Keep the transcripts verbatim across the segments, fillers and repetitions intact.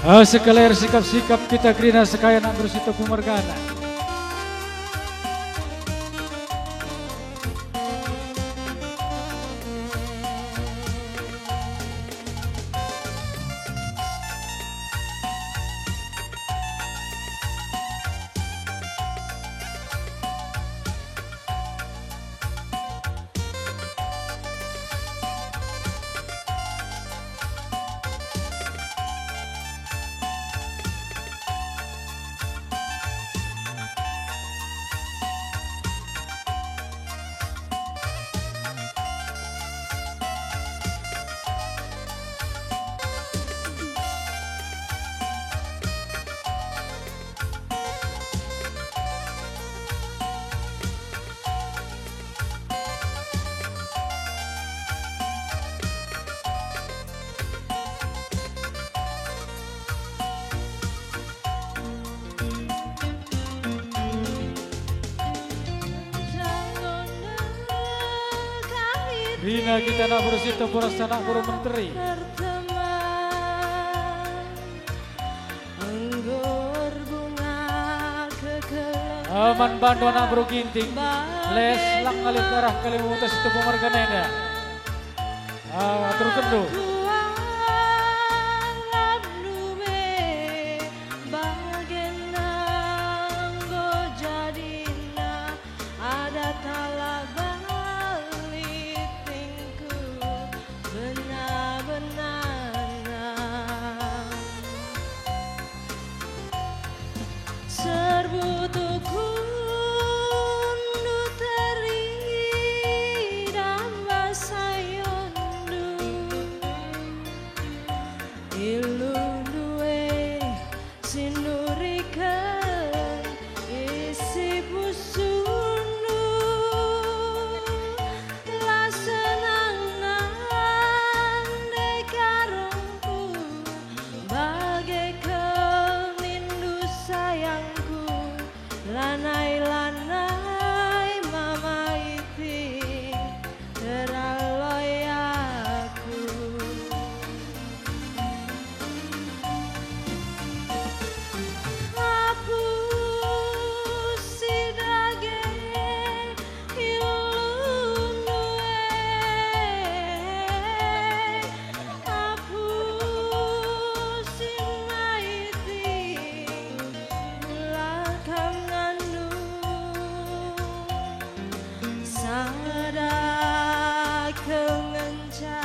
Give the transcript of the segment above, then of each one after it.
Ah, sekali ersikap-sikap kita kerina sekaya anak beru si tepu mergana. Kerina kita anak beru si tepu ras anak beru menteri. Enggo erbunga kekelengen. Ah, man bandu anak beru Ginting. Les lang ngalih darah kalimu utas si tepu mergana enda. Ah, aturkenndu. Kuanggap nube bagenda enggo jadina. Ada tala bali tingku bena-benana. Serbu tukunndu teri damba sayonndu. Iluhndu e si nuriken isi pusuhndu, la senang nande karungku, bage kal nindu sayangku, lanai-lanai mama iting. Teraloi aku. Apu si dage ilundu e, apu si maiti. Ula kam ngandung sada kengenca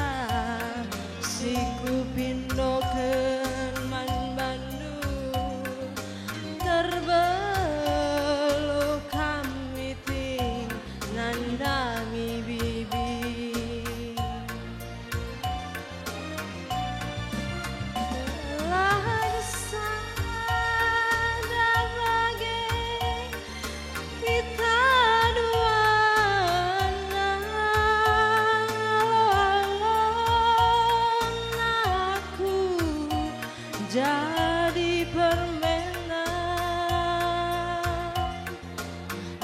si kupindoken man bandu, terbelo kam iting nandangi bibi. Lah sada bage kita duana, alo-alon aku jadi permena.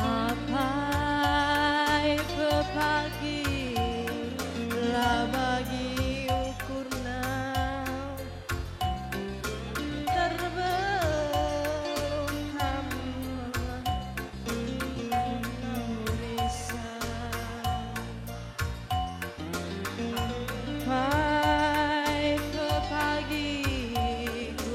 Apai pepagi la bagi ukurna, terbelung kam nurisan. Pai pepagi ku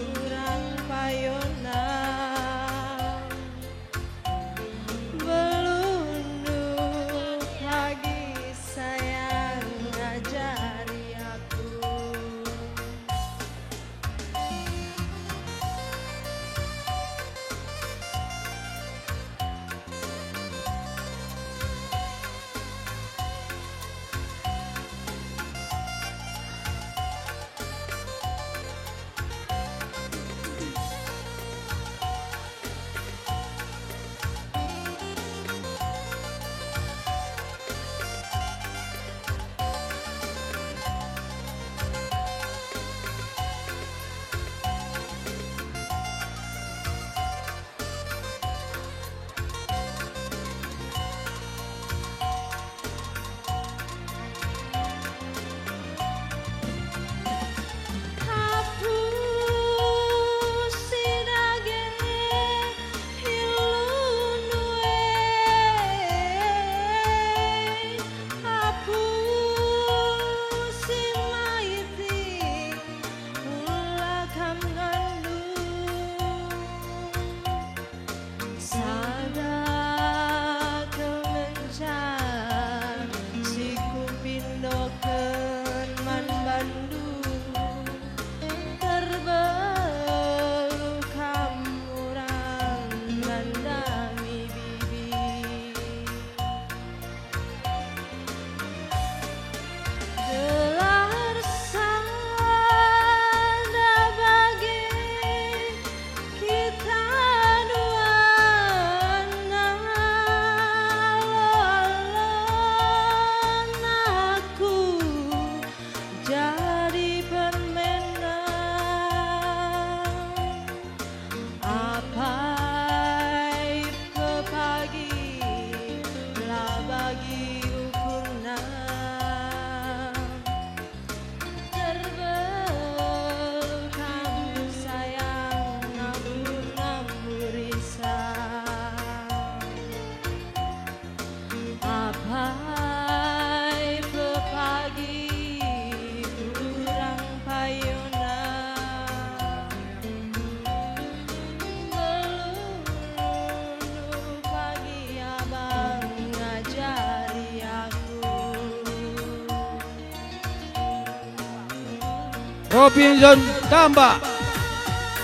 Robinson Tambak.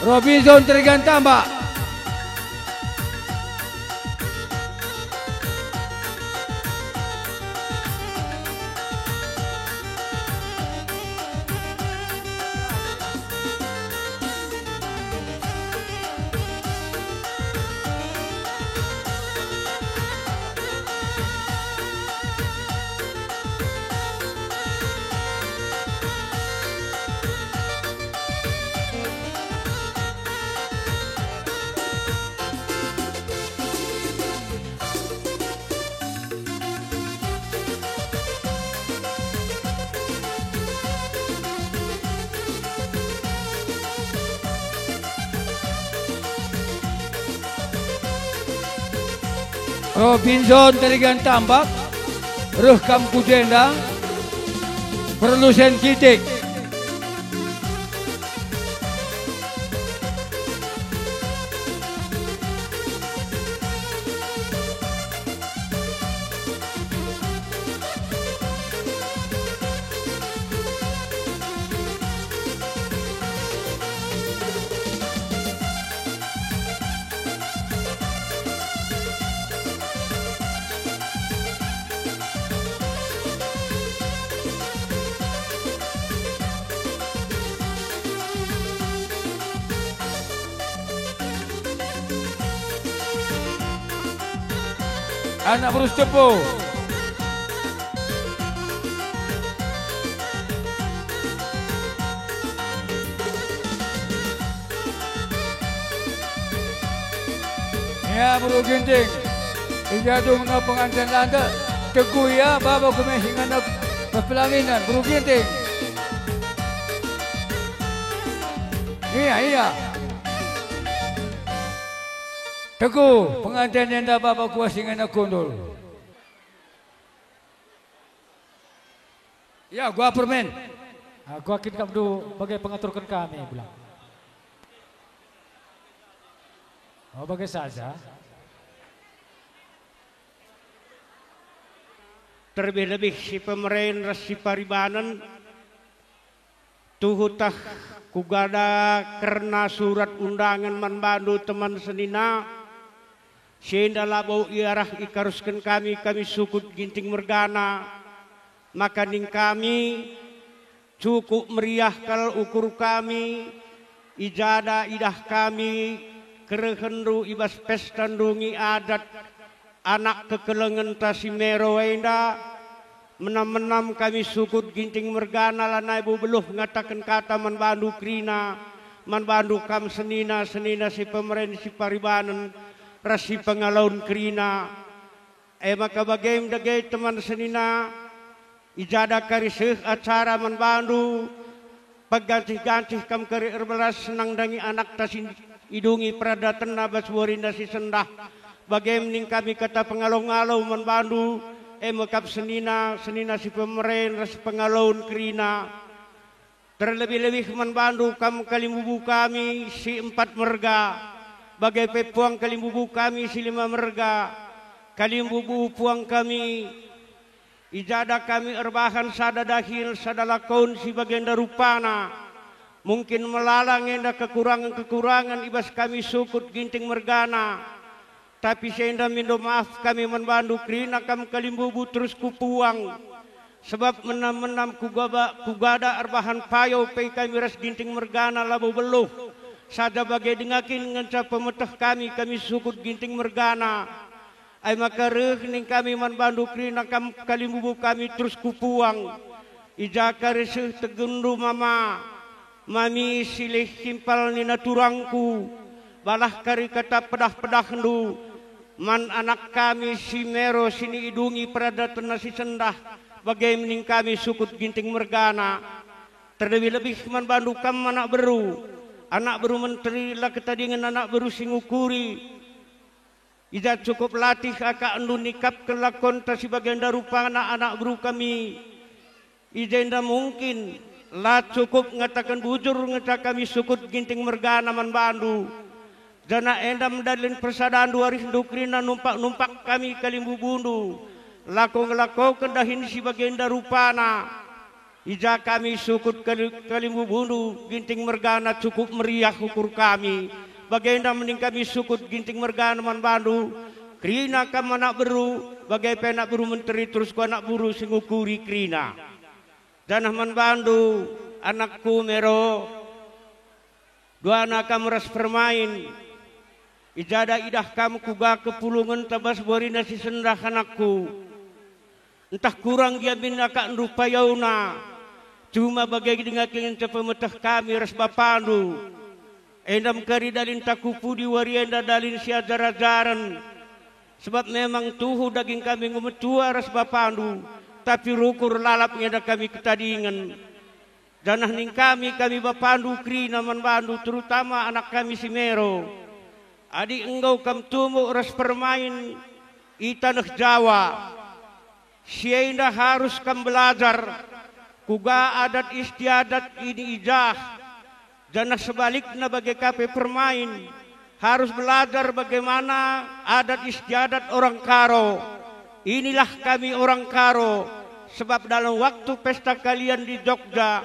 Robinson Terigan Tambak. Robinson Terigan Tambak, reh kam ku jenda, perlu sen kitik. Anak beru Sitepu. Ya, Beru Ginting. Ija dungna penganten lande, teguh ia baba kume si ngena pepelaminan, Beru Ginting. Iya, iya. Teguh, penganten enda baba kuas si ngena kundul. Ya, gua permen. Ah, gua kin kam du bage pengaturken kami, Bulang. Oh, bage saja. Terlebih-lebih si pemeren ras si paribanen, tuhutah kugada kerna surat undangen man bandu teman senina, si enda labo iarah ikarusken kami, kami sukut Ginting mergana, maka ning kami, cukup meriah kal ukur kami, i jada idah kami kerehenndu i bas pesta ndungi adat anak kekelengenta si Mero enda. Menam-menam kami sukut Ginting mergana lanai bebeluh ngataken kata man bandu kerina, man bandu kam senina, senina si pemeren si paribanen ras si pengalaun kerina. E maka bagem dage teman senina, i jada kari seh acara man bandu, pegancih-gancih kam kari erbelas nandangi anakta si idungi peradatenna bas warienda si sendah. Bagem ning kami kata pengalo-ngalo man bandu, e me kap senina, senina si pemeren ras pengalaun kerina. Terlebih-lebih man bandu kam kalimbubu kami si empat merga, bage pe puang kalimbubu kami si lima merga. Kalimbubu puang kami, i jada kami erbahan sada dahin, sada lakon si bagenda rupana. Mungkin melala nge enda kekurangen-kekurangen i bas kami sukut Ginting mergana. Tapi si enda mindo maaf kami man bandu kerina kam kalimbubu terus ku puang. Sebab menam-menam kugaba-, kugada erbahan payo pe kami ras Ginting mergana labo beluh. Sada bage denga kin ngenca pemeteh kami, kami sukut Ginting mergana. Ai maka reh ning kami man bandu kerina kam kalimbubu kami terus ku puang. I ja kari seh teguhndu mama. Mami silih kimpal nina turangku, balah kari kata pedah-pedahndu man anak kami si Mero si niidungi peradatenna si sendah, bage ning kami sukut Ginting mergana. Terlebih-lebih man bandu kam anak beru, anak beru menteri la ketadingen anak beru si ngukuri. I ja cukup latih akakndu nikapken lakonta si bagenda rupana anak beru kami. I jenda mungkin la cukup ngataken bujur ngenca kami sukut Ginting mergana man bandu. Janah enda medalin persadandu arihndu kerina numpak-numpak kami kalimbubundu. Lako ngelakoken dahin si bagenda rupana. I ja kami sukut kali-, kalimbubundu Ginting mergana cukup meriah ukur kami. Bagenda mending kami sukut Ginting mergana man bandu. Kerina kam anak beru, bage pe anak beru menteri terus ku anak beru si ngukuri kerina. Janah man bandu, anakku Mero, duana kam ras permain. I ja idah kam kuga kepulungenta bas buarina si sendah anakku. Ntah kurang gia min akapndu payauna, cuma bage denga ngenca pemeteh kami ras bapandu. Enda me kari dalinta ku pudi wari enda dalin si ajar-ajaren. Sebab memang tuhu daging kami enggo metua ras bapandu, tapi rukur lalap nge enda kami ketadingen. Janah ningkami kami bapandu kerina man bandu, terutama anak kami si Mero. Adi enggo kam tumbuh ras permain i taneh Jawa, si enda harus kam belajar kuga adat istiadat ini i jah, janah sebalikna bage ka pe permain harus belajar bagaimana adat istiadat orang Karo. Inilah kami orang Karo, sebab dalam waktu pesta kalian di Jogja,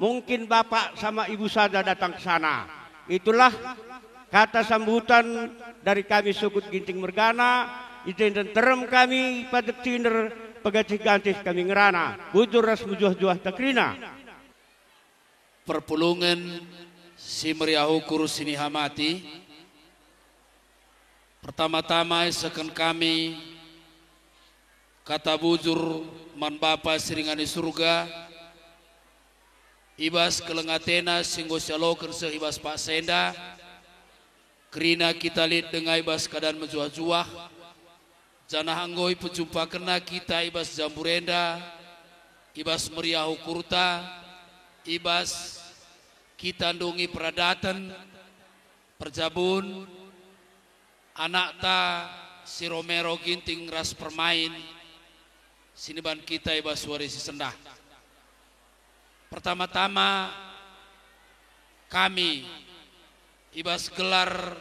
mungkin bapak sama ibu saja datang ke sana. Itulah kata sambutan dari kami sukut Ginting mergana, i jenda nterem kami pajek cinder, pegancih-gancih kami ngerana. Bujur ras mejuah-juah ta kerina. Perpulungen si meriah ukur si nihamati, pertama-tama isehken kami kata bujur man Bapa si ringan i Surga, i bas keleng ateNa si enggo sialoken seh i bas paksa enda, kerina kita lit denga i bas keadaan mejuah-juah, janah enggo ipejumpakenNa kita i bas jambur enda, i bas meriah ukurta, i bas kita ndungi peradaten, perjabun, anakta si Romero Ginting ras permain, si niban kita i bas wari si sendah. Pertama-tama, kami i bas gelar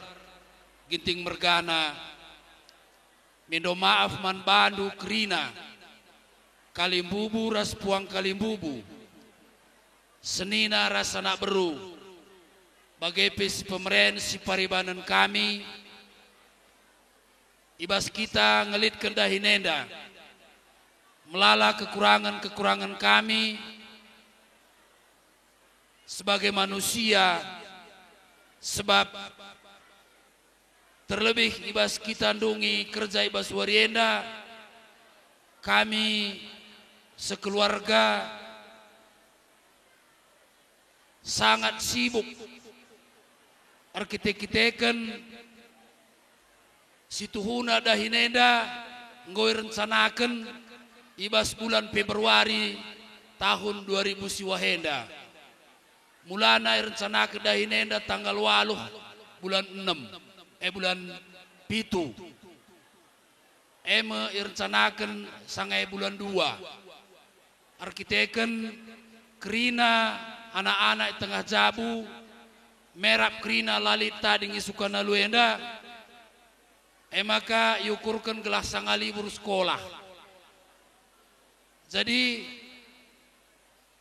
Ginting mergana mindo maaf man bandu kerina kalimbubu ras puang kalimbubu, senina ras anak beru, bage pe si pemeren si paribanen kami, i bas kita ngelitken dahin enda, melala kekurangen-kekurangen kami sebagai manusia, sebab terlebih i bas kita ndungi kerja i bas wari enda, kami sekeluarga sangat sibuk erkite-kiteken si tuhuna dahin enda enggo irencanaken i bas bulan Februari tahun dua ribu siwah enda. Mulana irencanaken dahin enda tanggal waluh bulan enem, eh, bulan pitu. E me irencanaken sanga i bulan dua. Erkiteken kerina anak-anak i tengah jabu, merap kerina la lit tading isukana alu enda, e maka iukurken gelah sanga libur sekolah. Jadi,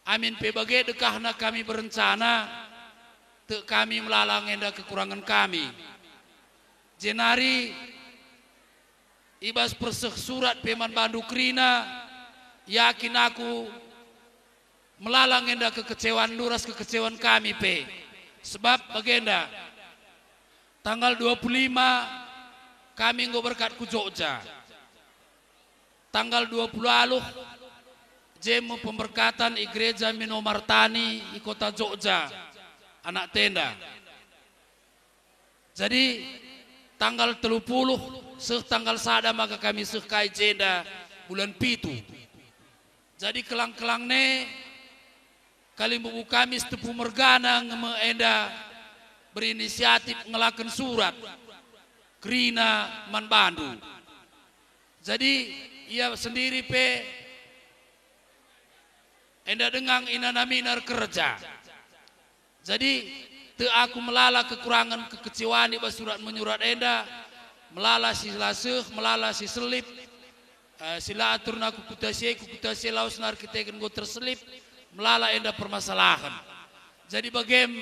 amin pe bage dekahna kami berencana, tek kami melala nge enda kekurangen kami. Jenari i bas perseh surat pe man bandu kerina, yakin aku melala nge enda kekecewandu ras kekecewan kami pe. Sebab bagenda, tanggal dua puluh lima kami enggo berkat ku Jogja. Tanggal dua puluh aluh, je me pemberkatan i Gereja Mino Martani i Kota Jogja, anak tenda. Jadi, tanggal telu puluh seh tanggal sada maka kami seh kai jenda bulan pitu. Jadi, kelang-kelang ne, kalimbubu kami Sitepu mergana nge me enda berinisiatif ngelaken surat kerina man bandu. Jadi, ia sendiri pe enda denga inanamina erkerja. Jadi, tek aku melala kekurangen kekecewan i bas surat menyurat enda, melala si la seh, melala si selip, eh, si la aturna ku kuta si e, ku kuta si e lawesna erkiteken enggo terselip, melala enda permasalahen. Jadi bagem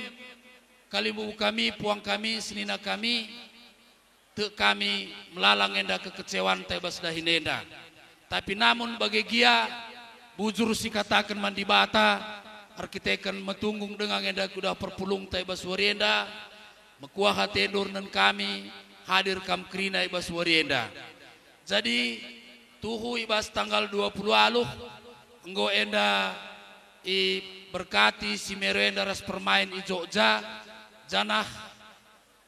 kalimbubu kami, puang kami, senina kami, tek kami melala nge enda kekecewanta i bas dahin enda. Tapi namun bage gia, bujur sikataken man Dibata, erkiteken metunggung denga nge enda kuda perpulungta i bas wari enda, mekuah atendu renen kami, hadir kam kerina i bas wari enda. Jadi, tuhu i bas tanggal dua puluh aluh, enggo enda iberkati si Mero enda ras permain i Jogja, janah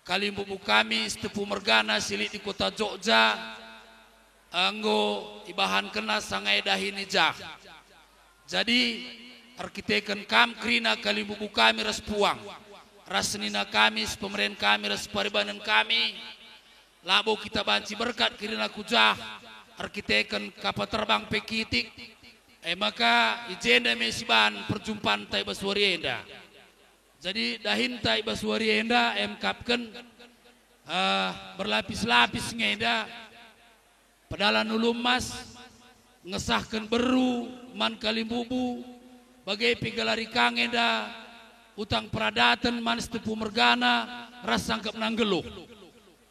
kalimbubu kami Sitepu mergana si lit i kota Jogja, enggo ibahankenna sanga e dahin i jah. Jadi, erkiteken kam kerina kalimbubu kami ras puang, ras senina kami, sipemeren kami ras siparibanen kami, labo kita banci berkat kerina ku jah, erkiteken kapal terbang pe kitik, e maka i jenda me siban perjumpanta i bas wari enda. Jadi dahinta i bas wari enda emkapken, eh, berlapis-lapis nge enda, pedalan ulu emas, ngesahken beru man kalimbubu, bage pe galari ka nge enda utang peradaten man Sitepu mergana ras sangkepna nggeluh.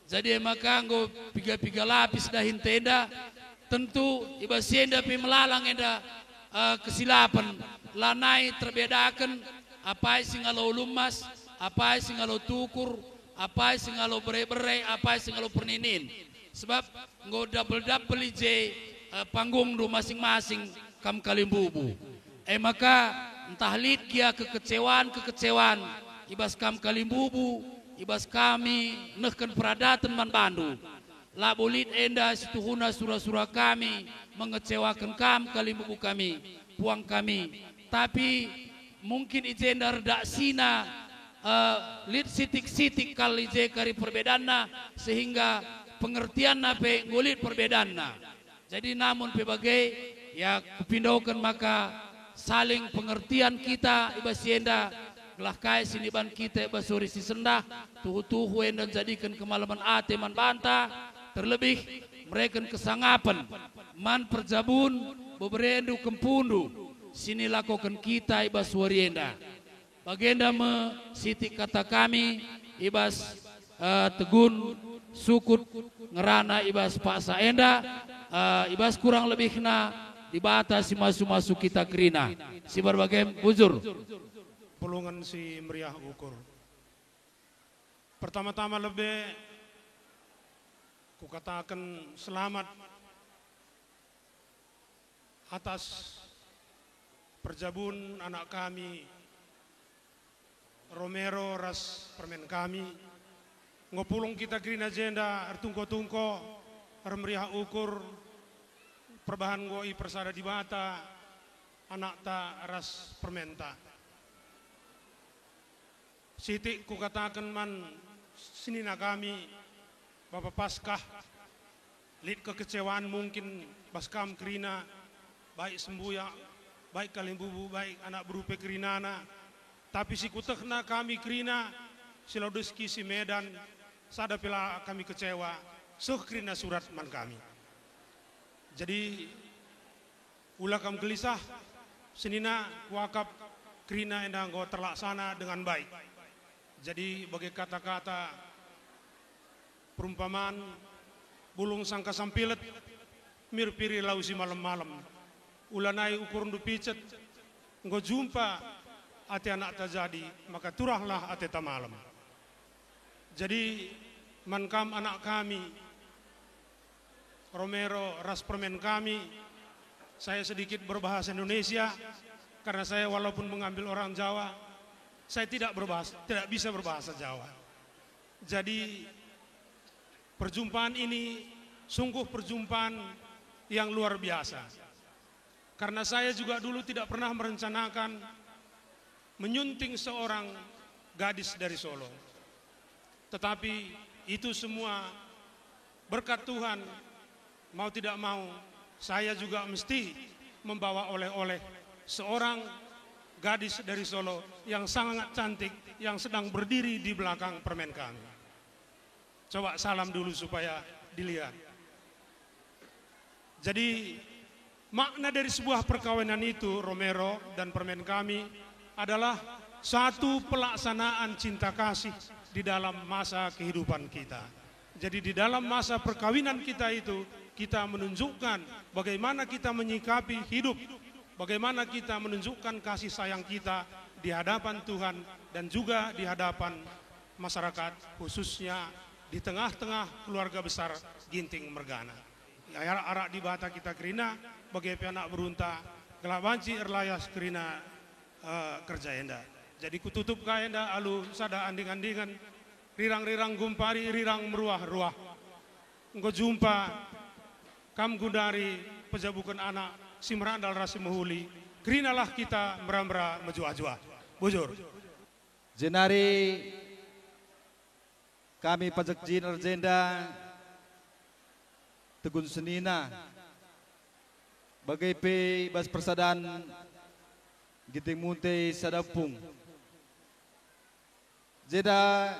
Jadi e maka enggo piga-piga lapis dahinta enda, tentu i bas si enda pe melala nge enda, eh, kesilapen, lanai terbedaken apai si ngalo ulu emas, apai si ngalo tukur, apai si ngalo bere-bere, apai si ngalo perninin. Sebab enggo double-double i je, eh, panggungndu masing-masing kam kalimbubu. E maka, ntah lit gia kekecewan-kekecewan i bas kam kalimbubu, i bas kami nehken peradaten man bandu. Labo lit enda situhuna sura-sura kami mengecewaken kam kalimbubu kami, puang kami. Tapi mungkin i jenda redaksina, eh, lit sitik-sitik kal i je kari perbedanna, sehingga pengertianna pe enggo lit perbedanna. Jadi namun pe bage, ya, kupindoken maka saling pengertian kita i bas si enda, gelah kai si niban kita i bas wari si sendah, tuhu-tuhu enda njadiken kemalemen ate man banta, terlebih mereken kesangapen man perjabun beberendu kempundu si nilakoken kita i bas wari enda. Bagenda me sitik kata kami i bas, eh, tegun sukut ngerana i bas paksa enda, eh, i bas kurang lebihna Dibata si masu-masu kita kerina. Si bage bujur. Pulungen si meriah ukur. Pertama-tama lebe kukataken selamat atas perjabun anak kami, Romero ras permen kami. Enggo pulung kita kerina jenda ertungko-tungko, ermeriah ukur, perbahan enggo ipersada Dibata anakta ras permenta. Sitik kukataken man senina kami, Bapa Paskah, lit kekecewaan mungkin bas kam kerina, baik sembuyak, baik kalimbubu, baik anak beru pe kerinana. Tapi si kuetehna kami kerina, si Laodiski, si Medan, sada pe la kami kecewa, seh kerina surat man kami. Jadi, ula kam gelisah, senina kuakap kerina enda enggo terlaksana dengan baik. Jadi bage kata-kata perumpaman, bulung sangka sampilet, mirpiri lau si malem-malem. Ulanai ukurndu picet, enggo jumpa ate anakta jadi, maka turahlah ateta malem. Jadi man kam anak kami, Romero ras permen kami, saya sedikit berbahasa Indonesia, karena saya walaupun mengambil orang Jawa, saya tidak berbahasa, tidak bisa berbahasa Jawa. Jadi, perjumpaan ini sungguh perjumpaan yang luar biasa. Karena saya juga dulu tidak pernah merencanakan menyunting seorang gadis dari Solo. Tetapi itu semua berkat Tuhan, mau tidak mau, saya juga mesti membawa oleh-oleh seorang gadis dari Solo yang sangat cantik, yang sedang berdiri di belakang permen kami. Coba salam dulu supaya dilihat. Jadi, Makna dari sebuah perkawinan itu, Romero dan permen kami, adalah satu pelaksanaan cinta kasih di dalam masa kehidupan kita. Jadi, di dalam masa perkawinan kita itu, kita menunjukkan bagaimana kita menyikapi hidup, bagaimana kita menunjukkan kasih sayang kita di hadapan Tuhan dan juga di hadapan masyarakat, khususnya di tengah-tengah keluarga besar Ginting Mergana. Ya, arak-arak Dibata kita kerina, bage pe anak berunta, gelah banci erlayas kerina, eh, kerja enda. Jadi kututup ka enda alu sada anding-andingen, rirang-rirang gumpari rirang meruah-ruah. Enggo jumpa kam gundari pejabuken anak si merandal ras si mehuli, kerinalah kita mera-mera mejuah-juah. Bujur. Jenari kami pajek jiner jenda tegun senina, bage pe i bas persadan Ginting Munte sada pung. Jenda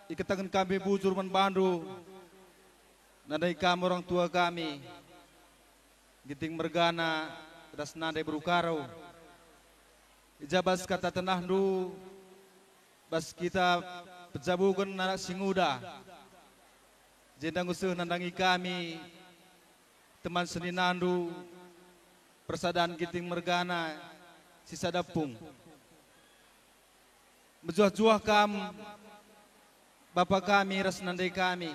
ikataken kami bujur man bandu, nandai kam orang tua kami, Ginting Mergana ras nande beru Karo. I ja bas kata tenahndu, bas kita pejabuken anak si nguda, jenda nggo seh nandangi kami teman seninandu, persadan Ginting Mergana si sada pung. Mejuah-juah kam, bapa kami ras nande kami.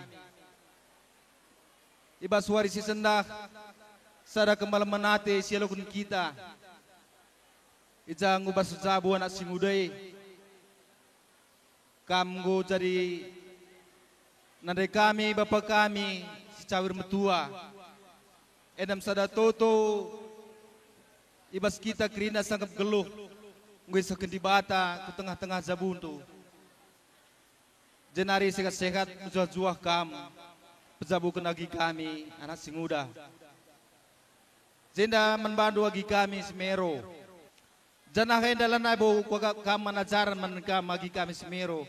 I bas wari si sendah, sada kemalemen ate si ialoken kita. I ja enggo bas jabu anak si nguda e. Kam enggo jadi nande kami, bapa kami si cawir metua. Enda me sada toto i bas kita kerina sangkep geluh enggo isehken Dibata ku tengah-tengah jabundu. Jenari sehat-sehat mejuah-juah kam, pejabuken agi kami anak si nguda. Jenda man bandu agi kami si Mero. Janah enda lanai bo kuakap kam man ajaran man kam agi kami si Mero,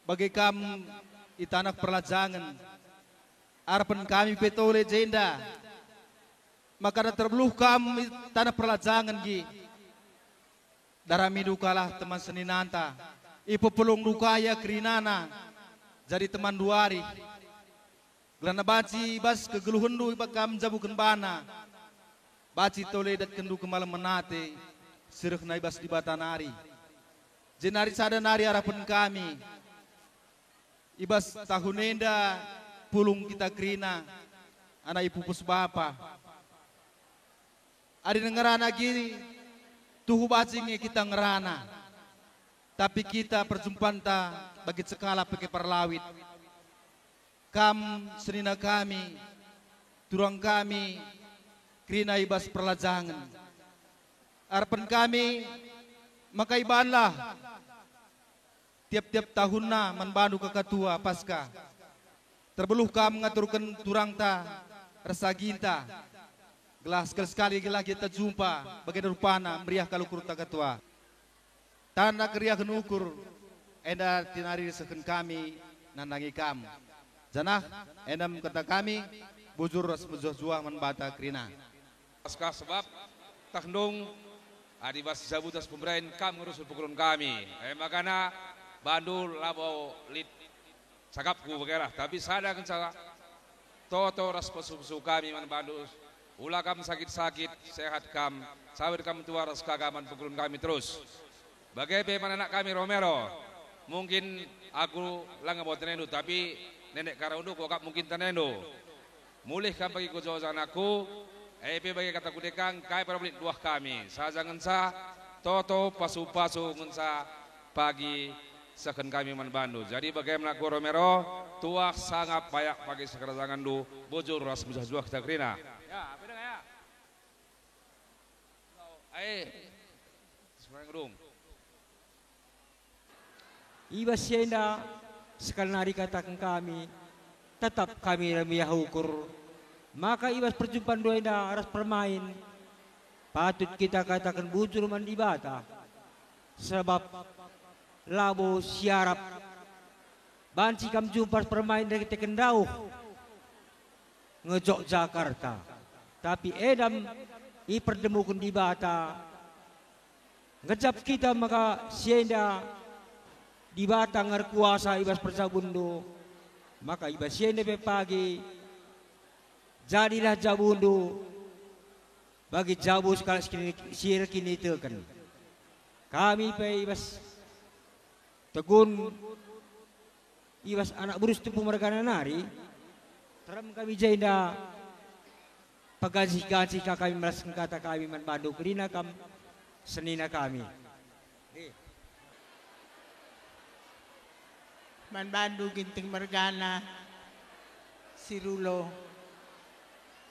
bage kam i taneh perlajangen. Arepen kami pe tole jenda, maka terbeluh kam i taneh perlajangen gi. Daramindu kalah teman seninanta, ipepelungndu ka ia kerinana, jadi temanndu arih. Gelah banci i bas kegeluhenndu iba kam njabuken bana, banci tole idatkenndu kemalemen ate si rehna i bas Dibata nari. Jenari sada nari arepen kami, i bas tahun enda pulung kita kerina, anak ipupus bapa. Adi ngerana gi, tuhu banci nge kita ngerana. Tapi kita perjumpanta bagi sekalak pe kepar lawit. Kam senina kami, turang kami, kerina i bas perlajangen. Arepen kami, maka ibanlah tiap-tiap tahunna man bandu kakatua Paskah. Terbeluh kam ngaturken turangta ras aginta, gelah sekali-sekali gelah kita jumpa bagenda rupana meriah kal ukurta kakatua. Tanda keriahen ukur enda tinari isehken kami nandangi kam. Janah enda me kata kami, bujur ras mejuah-juah man banta kerina. Paskah sebab tah ndung, adi bas jabu ras pemerain kam ngerus pekurun kami. E makana bandu labo lit cakapku bagailah, tapi sada ngenca toto ras pesu-pesu kami man bandu. Ula kam sakit-sakit, sehat kam, cawir kam tua ras kaka man pekurun kami terus. Bage pe man anak kami Romero. Mungkin aku langa bo tenendu, tapi nenek karaundu kuakap mungkin tenendu. Mulih kam bagi ku Joja anakku, e pe bagi kata kudekang, kai perbelit duah kami, saja ngenca toto pasu-pasu ngenca pagi sehken kami man bandu. Jadi bage man anakku Romero, tuah sangap bayak pagi sekerajanganndu, bujur ras mejuah-juah kita kerina. Ya, apa denga ya? Ae. Semarang Gedung. I bas si enda, sekali nari kataken kami, tetap kami meriah ukur, maka i bas perjumpan dua enda ras permain, patut kita kataken bujur man Dibata, sabap labo siarap banci kam jumpa ras permain erkiteken ndauh ngejok Jakarta. Tapi enda me ipertemuken Dibata. Ngejap kita maka si enda Dibata nge erkuasa i bas perjabunndu, maka i bas si enda pe pagi jadilah jabundu bagi jabu sekalak si kini-, si erkiniteken. Kami pe i bas tegun i bas anak beru si tepu mergana nari, terem kami jenda pegancih-gancih ka kami melasken kata kami man bandu kerina kam senina kami. Man bandu Ginting mergana si Rulo,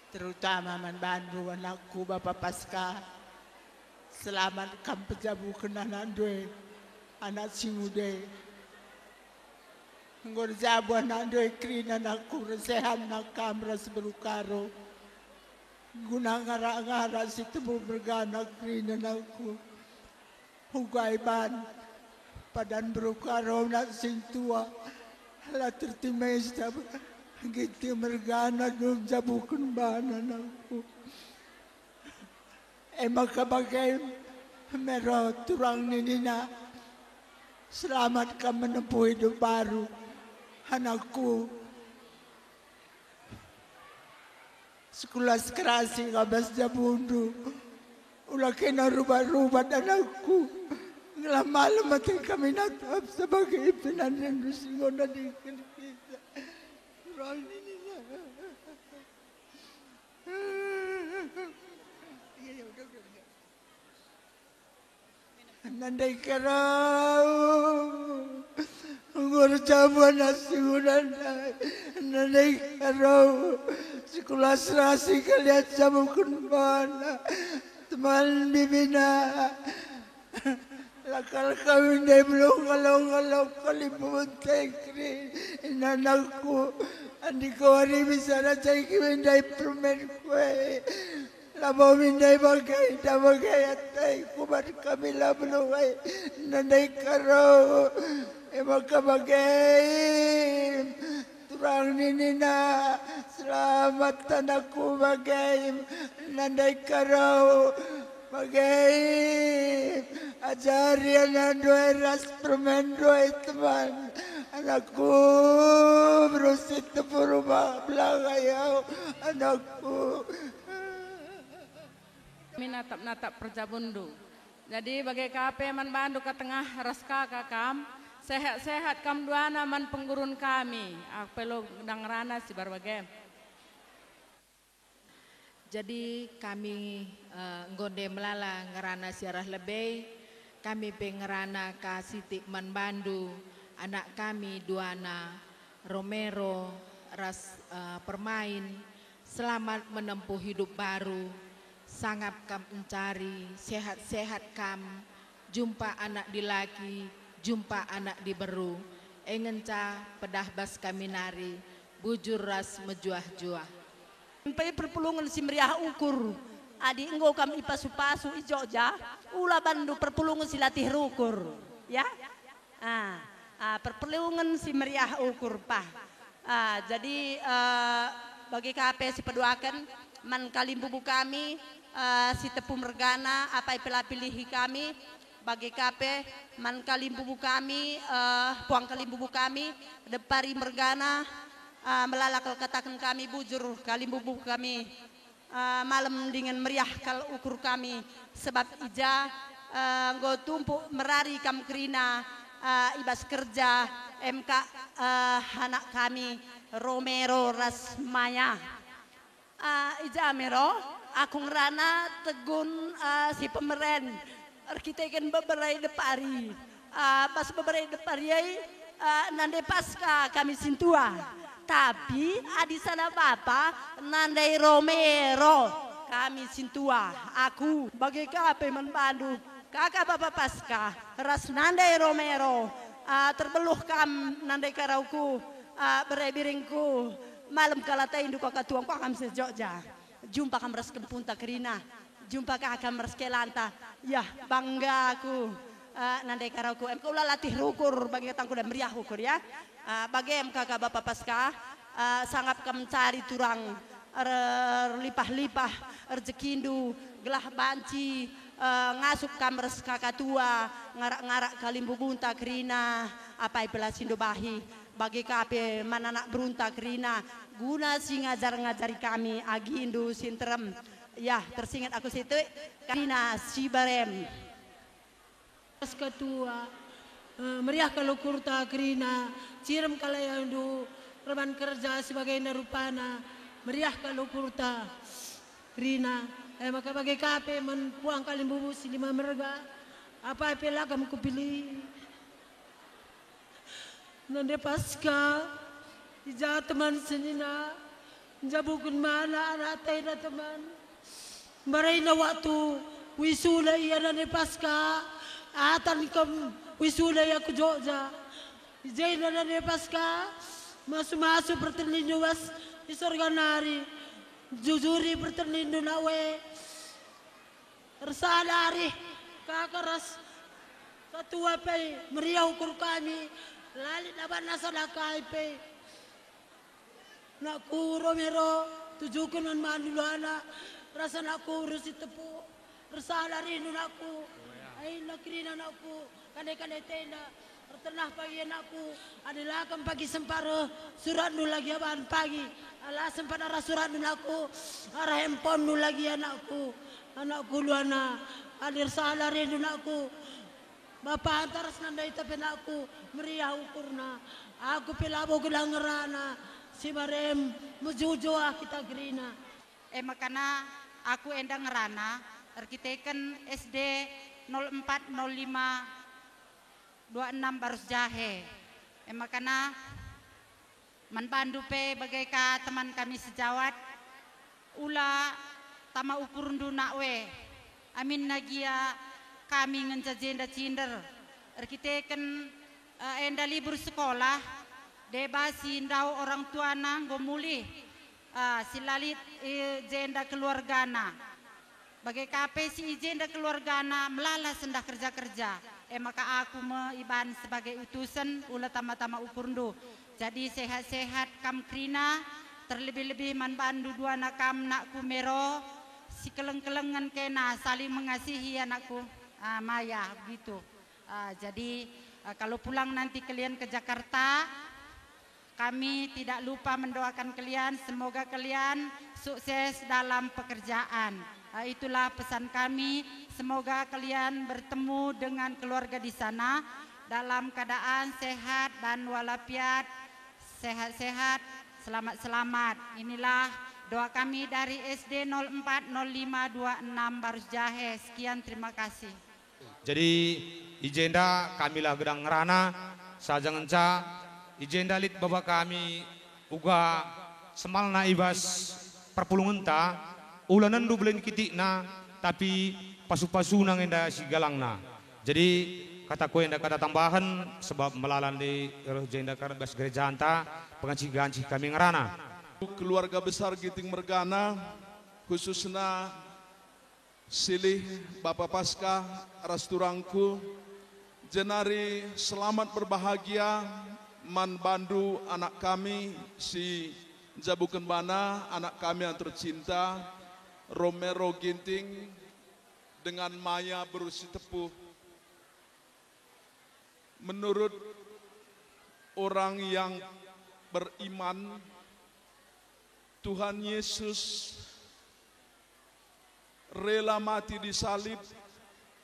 terutama man bandu anakku Bapa Paska, selamat kam pejabuken anakndu e, anak si nguda e. Enggo erjabu anakndu e kerina anakku, ersehatna kam ras beru Karo. Guna ngarak-ngarak si tepu mergana kerina anakku. Uga iban padan beru Karo anak sintua la tertimesta Ginting mergana dum jabuken bana anakku. E maka bage me ro turang ninina, selamat kam menempuh hidup baru, anakku. Sekula sekerasi ngabas jabundu, ula kena rubat-rubat anakku. Ngelah malem ate kami natap sebagai penandindu si nggo nadingken kita. Turang ninina. Iya, iya, udah, udah, udah. Nandai Karo, enggo erjabu anak si nguda ndai. Nandai Karo, sekula serasi kalian jabuken bana. Teman bibina. Lakal kami ndai belum kalau-kalau kali pun tengkri. Inanakku, andi kawari bisa racai kami ndai permen kue. Labo min ndai bage, enda bage ateku man kami la beluh e, Nandai Karo. E maka bage, turang ninina, selamat anakku bage, Nandai Karo. Bage, ajari anakndu e ras permenndu e, teman. Anakku, beru si tepu rumah belakang yau, anakku. Kami natap-natap perjabunndu. Jadi bage ka pe man bandu ka tengah ras kaka kam, sehat-sehat kam duana man penggurun kami. Aku pe lo ngerana si bage. Jadi kami, eh, enggo nde melala ngerana si arah lebe, kami pe ngerana ka sitik man bandu, anak kami duana, Romero ras, eh, Permain. Selamat menempuh hidup baru. Sangap kam encari, sehat-sehat kam. Jumpa anak dilaki, jumpa anak diberu. E ngenca pedah bas kami nari, bujur ras mejuah-juah. Empe perpulungen si meriah ukur. Adi enggo kam ipasu-pasu i Jogja, ula bandu perpulungen si latih rukur. Ya? Ah, ah, perpulungen si meriah ukur, pah. Ah, jadi, eh, bage ka pe si peduaken man kalimbubu kami, eh, si tepu mergana, apai pe la pilihi kami, bage ka pe man kalimbubu kami, eh, puang kalimbubu kami, depari mergana, eh, melala kal kataken kami bujur kalimbubu kami. Eh, malem dingen meriah kal ukur kami, sebab i ja, eh, enggo tumpuk merari kam kerina, eh, i bas kerja, em ka, eh, anak kami, Romero ras Maya. Eh, i ja me ro, aku ngerana tegun, eh, si pemeren. Erkiteken bebere depari. Ah, bas bebere depari ai, ah, nande Paska kami sintua. Tapi adi sada bapa, nande Romero kami sintua. Aku bage ka pe man bandu, kaka bapa Paska, ras nande Romero, ah, terbeluh kam nande karauku, ah, bere biringku, malem kal ataindu kaka tuang kam se Jogja. Jumpa kam ras kempunta kerina, jumpa ka kam ras kelanta. Yah, bangga aku, eh, nande karauku. Em ka ula latih rukur, bage katangku dan meriah ukur, ya. Eh, bage em kaka bapa Paska, eh, sangap kam cari turang, Erlipah-lipah rejekindu, gelah banci, eh, ngasup kam ras kakatua, ngarak-ngarak kalimbubunta kerina, apai pe la si ndu bahi, bage ka pe man anak berunta kerina, guna si ngajar-ngajari kami agindu si nterem. Yah, tersinget aku sitik, kerina si barem. Ras katua, eh, meriah kal ukurta kerina, cirem kal ayandu, erban kerja si bagenda rupana, meriah kal ukurta kerina. Eh, maka bage ka pe man puang kalimbubu si lima merga, apai pe la kam kupilih. Nande Paska, i ja teman senina, njabuken mana anak enda teman. Mbarina waktu wisula ia nande Paska, atan kam wisula ia ku Jogja. I jenda nande Paska, masu-masu pertendinndu bas i sorga nari. Jujuri pertendinndu nak we. Ersada arih kaka ras katua pe meriah ukur kami, la lit dabanna sada kai pe. Nakku Romero, tujuken man bandu luana, ras nakku Rusi Tepu, ersada arihndu nakku, ai kerina nakku, kande-kande tenda, ertenah pagi anakku, adi la kam pagi sempat reh suratndu lagi aban pagi, ala sempat arah suratndu nakku, arah handphonendu lagi anakku, anakku luana, adi ersada arihndu nakku, bapanta ras nandai tapi anakku, meriah ukurna, aku pe labo gelah ngerana, si barem mejuah-juah kita kerina. E makana aku enda ngerana erkiteken S D nol empat nol lima dua enam Barus Jahe. E makana man bandu pe bage ka teman kami sejawat, ula tama ukurndu nak we. Aminna gia kami ngenca jenda cinder erkiteken, eh, enda libur sekolah, deba si ndauh orang tuana enggo mulih, eh, si la lit i jenda keluargana. Bage ka pe si i jenda keluargana melala sendah kerja-kerja, e maka aku me iban sebagai utusen ula tama-tama ukurndu. Jadi sehat-sehat kam kerina, terlebih-lebih man bandu duana kam nakku Mero, si keleng-kelengen kena saling mengasihi anakku, ah, Maya, begitu. Ah, jadi, ah, kalau pulang nanti kalian ke Jakarta, kami tidak lupa mendoakan kalian, semoga kalian sukses dalam pekerjaan. Ah, itulah pesan kami, semoga kalian bertemu dengan keluarga di sana dalam keadaan sehat dan walafiat, sehat-sehat, selamat-selamat. Inilah doa kami dari S D nol empat nol lima dua enam Barus Jahe. Sekian, terima kasih. Jadi, i jenda kamilah gedang ngerana, saja ngenca, i jenda lit baba kami uga semalna i bas perpulungenta, ula nendu belen kitikna, tapi pasu-pasuna nge enda si galangna. Jadi, kataku enda kata tambahen, sebab melala ndi reh jenda kal bas gerejanta, pengancih-gancih kami ngerana. Keluarga besar Ginting mergana, khususna silih Bapa Paskah ras turangku, jenari selamat berbahagia man bandu anak kami si njabuken bana, anak kami yang tercinta, Romero Ginting dengan Maya Beru Sitepu. Menurut orang yang beriman, Tuhan Yesus rela mati di salib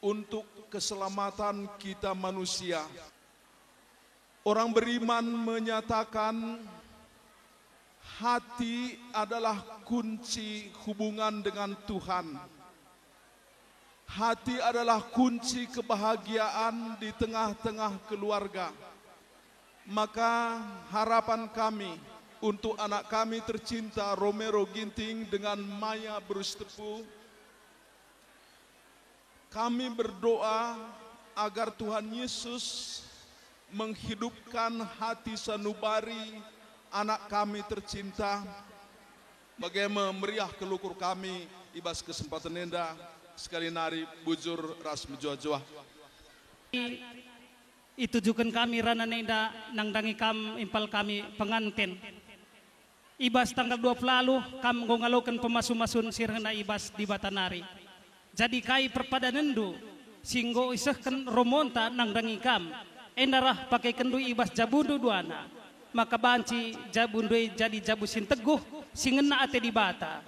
untuk keselamatan kita manusia. Orang beriman menyatakan hati adalah kunci hubungan dengan Tuhan. Hati adalah kunci kebahagiaan di tengah-tengah keluarga. Maka harapan kami untuk anak kami tercinta Romero Ginting dengan Maya Beru Sitepu, kami berdoa agar Tuhan Yesus menghidupkan hati sanubari anak kami tercinta. Bage me meriah kal ukur kami i bas kesempatan enda, sekali nari bujur ras mejuah-juah. Itujuken kami ranan enda nandangi kam impal kami penganten. I bas tanggal dua puluh alu kam enggo ngaloken pemasu-masun si rehna i bas Dibata nari. Jadi kai perpadanenndu si enggo isehken romonta nandangi kam, enda reh pakekenndu i bas jabundu duana, maka banci jabundu e jadi jabu si nteguh, si ngena ate Dibata.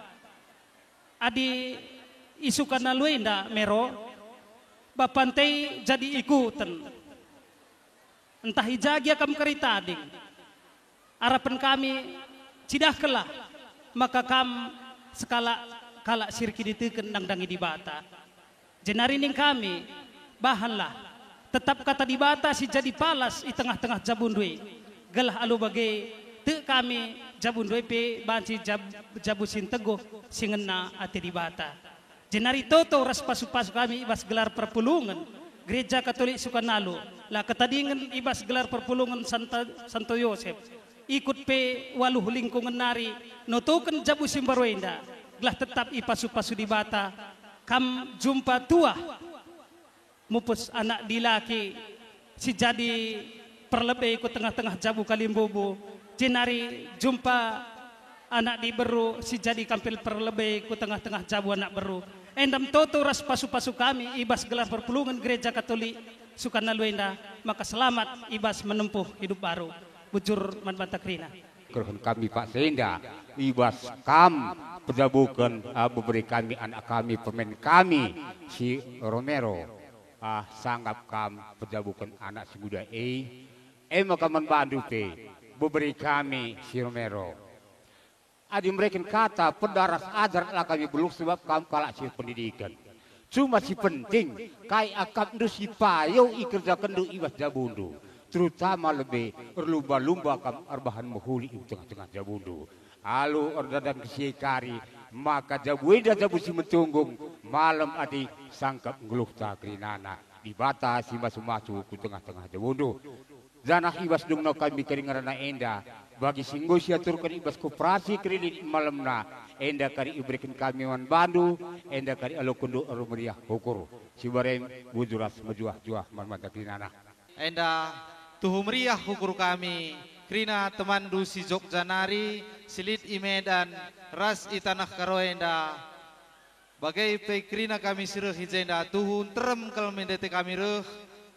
Adi isukan alu enda Mero, bapanta e jadi ikuten. Ntah i ja gia kam kari tading, arapen kami cidahkenlah maka kam sekalak kalak si erkiniteken nandangi Dibata. Jenari nina kami, bahanlah, tetap kata Dibata si jadi palas i tengah-tengah jabundu e, gelah alu bage tek kami jabundu e pe banci jab-, jabu si nteguh si ngena ate Dibata. Jenari toto ras pasu-pasu kami i bas gelar perpulungen Gereja Katolik Sukanalo, la ketadingen i bas gelar perpulungen Santa, Santo Yosep, ikut pe waluh lingkungen nari notoken jabu si mbaru enda, gelah tetap ipasu-pasu Dibata kam jumpa tuah. Mupus anak dilaki si jadi perlebe ku tengah-tengah jabu kalimbubu, jenari jumpa anak diberu si jadi kampil perlebe ku tengah-tengah jabu anak beru. Enda me toto ras pasu-pasu kami i bas gelar perpulungen Gereja Katolik Sukanalo enda, maka selamat i bas menempuh hidup baru. Bujur man banta kerina. Kerehen kami paksa enda, i bas kam pejabuken, ah, bebere kami anak kami, permen kami si Romero, ah, sangap kam pejabuken anak si nguda e, e maka man bandu pe bebere kami si Romero. Adi mereken kata peda ras ajar la kami beluh, sebab kam kalak si pendidiken. Cuma si penting, kai akapndu si payo ikerjakenndu i bas jabundu, terutama lebe erlumba-lumba kam erbahan mehuli i tengah-tengah jabundu. Alu erdadan kesie kari, maka jabu enda jabu si metunggung, malem ate sangkap nggeluhta kerinana Dibata si masu-masu ku tengah-tengah jabundu. Janah i bas dungna kami kari ngerana enda, bagi si enggo siaturken i bas koperasi kredit malemna, enda kari ibereken kami man bandu, enda kari alokenndu ermeriah ukur. Si barem bujur ras mejuah-juah man banta kerinana. Enda tuhu meriah ukur kami, kerina temanndu si Jogja nari, si lit i Medan, ras i taneh Karo enda. Bage pe kerina kami si reh i jenda tuhu nterem kal me ndete kami reh,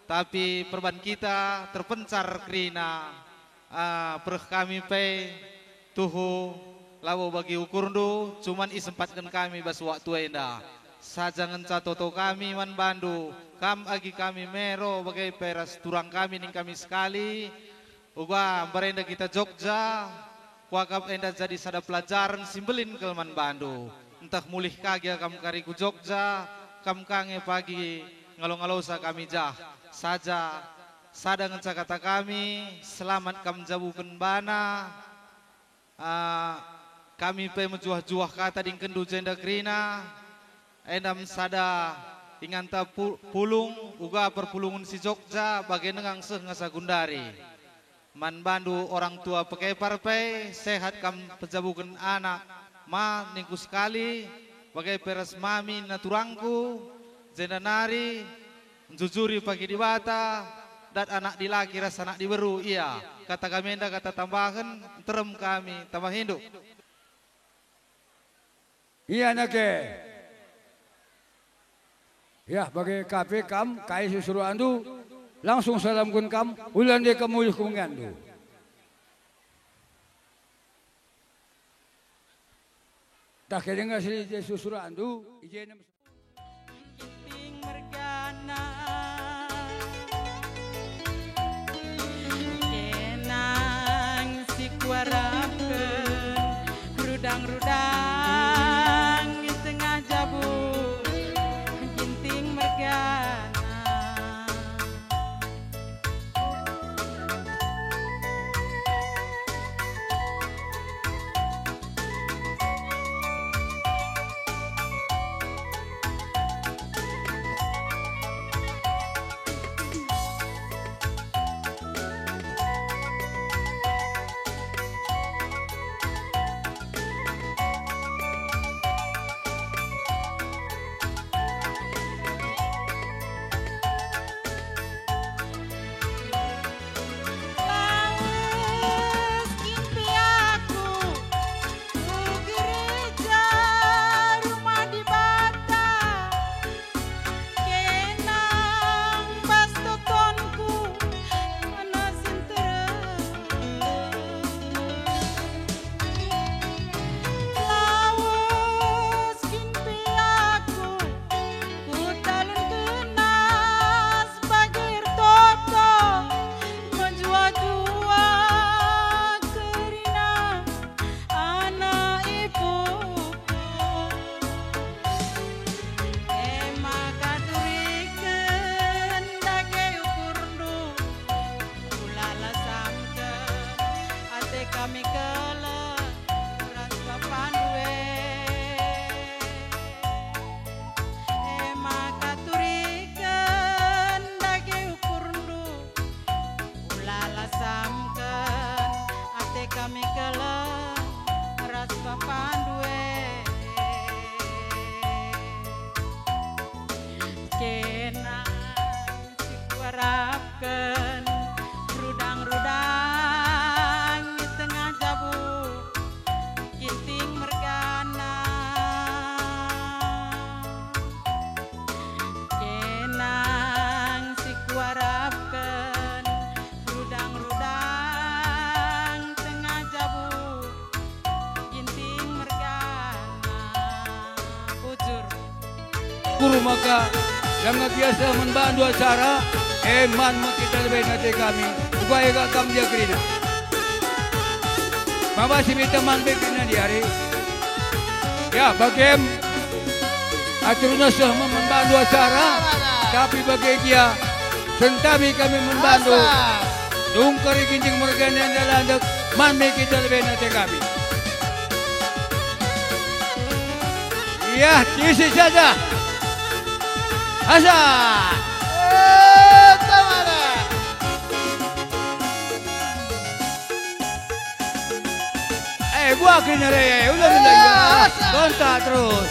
tapi perban kita terpencar kerina. Ah, pereh kami pe tuhu labo bagi ukurndu, cuman isempatken kami bas waktu enda. Saja ngenca toto kami man bandu, kam agi kami Mero bage pe ras turang kami ning kami sekali, Uga mbarenda kita Jogja, kuakap enda jadi sada pelajaren si mbelin kal man bandu. Ntah mulih ka gia kam kari ku Jogja, kam ka nge pagi ngalo-ngalosa kami jah. Saja, sada ngenca kata kami, selamat kam jabuken bana. Ah, kami pe mejuah-juah kata dingkenndu jenda kerina, enda me sada inganta pu-, pulung, uga perpulungen si Jogja, bage nenggang seh ngasa gundari. Man bandu orang tua pekepar pe, sehat kam pejabuken anak, ma ningku sekali, bage pe ras mami naturangku, jenda nari, njujuri pagi Dibata, dat anak dilaki ras anak diberu ia. Kata kami enda kata tambahen, nterem kami tambahindu. Ia nake. Yah, bage ka pe kam, kai susuruhanndu, langsung salamken kam, ula nde kam mulih ku mengianndu. Tah ke denga si Jesus suruhanndu, i jenda Ginting mergana. Kenang si kuarapken, rudang-rudang i tengah jabu, Ginting mergana. Kami keleng ras bapandu e. Kena si kuarapken rudang-rudang i tengah jabu, Ginting mergana. Kenang si kuarapken, rudang-rudang tengah jabu, Ginting mergana. Bujur. Guru maka, langa biasa man bandu acara, e man me kita lebe ate kami, uga ega kam dia kerina. Maba si mita man be kerina diari. Ya, bagem, aturna seh me man bandu acara, tapi bage gia, sentami kami man bandu. Asa. Tungkeri Ginting mergana enda landek, man me kita lebe ate kami. Iya, isi saja. Asa. Eh, tamara. Eh, gua kena re, ulang, ulang, ya. Asa. Kontak terus.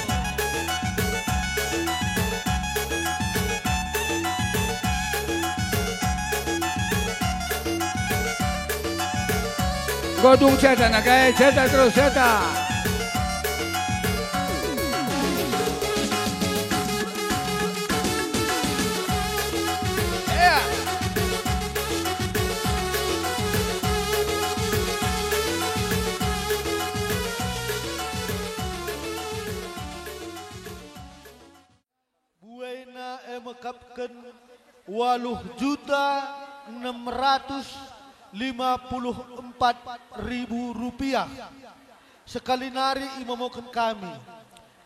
Godung seta, nagai seta terus, seta. Ya. Buena e mekapken waluh juta enem ratus lima puluh empat ribu rupiah. Sekali nari imomoken kami.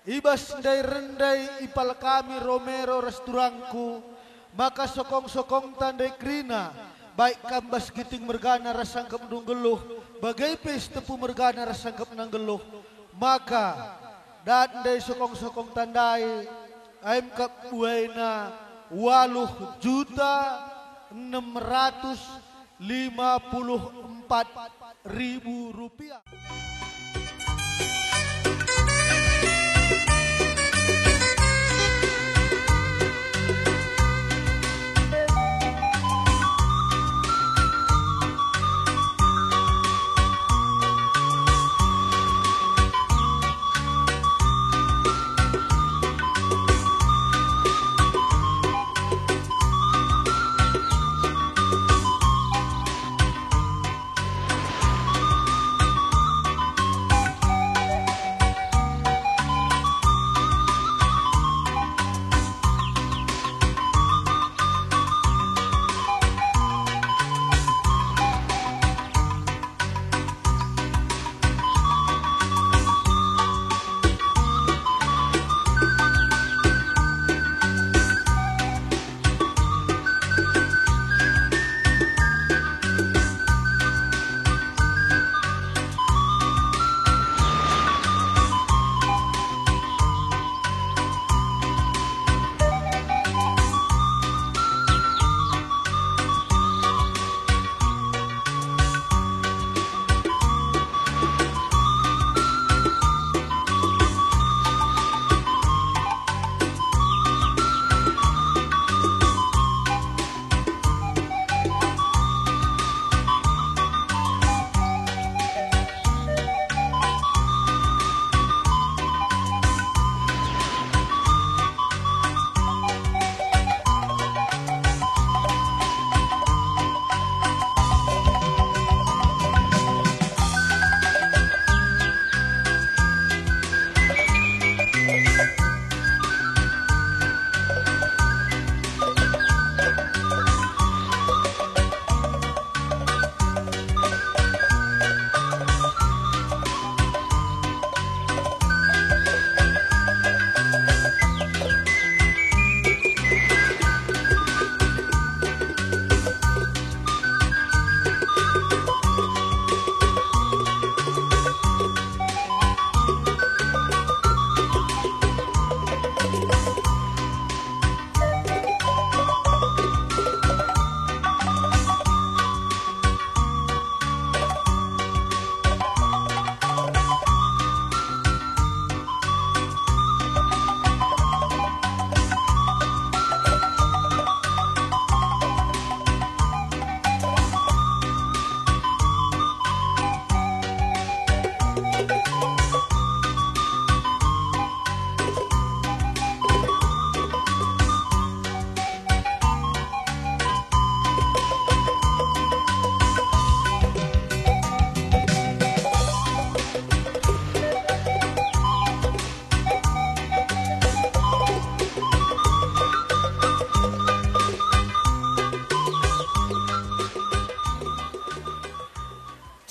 I bas ndai rendai ipal kami Romero ras turangku, maka sokong-sokongta ndai kerina, baik kam bas Ginting mergana ras sangkepndu nggeluh, bage pe Sitepu mergana ras sangkepna nggeluh, maka dat ndai sokong-sokongta ndai, em kap buaina waluh juta enem ratus lima puluh empat ribu rupiah.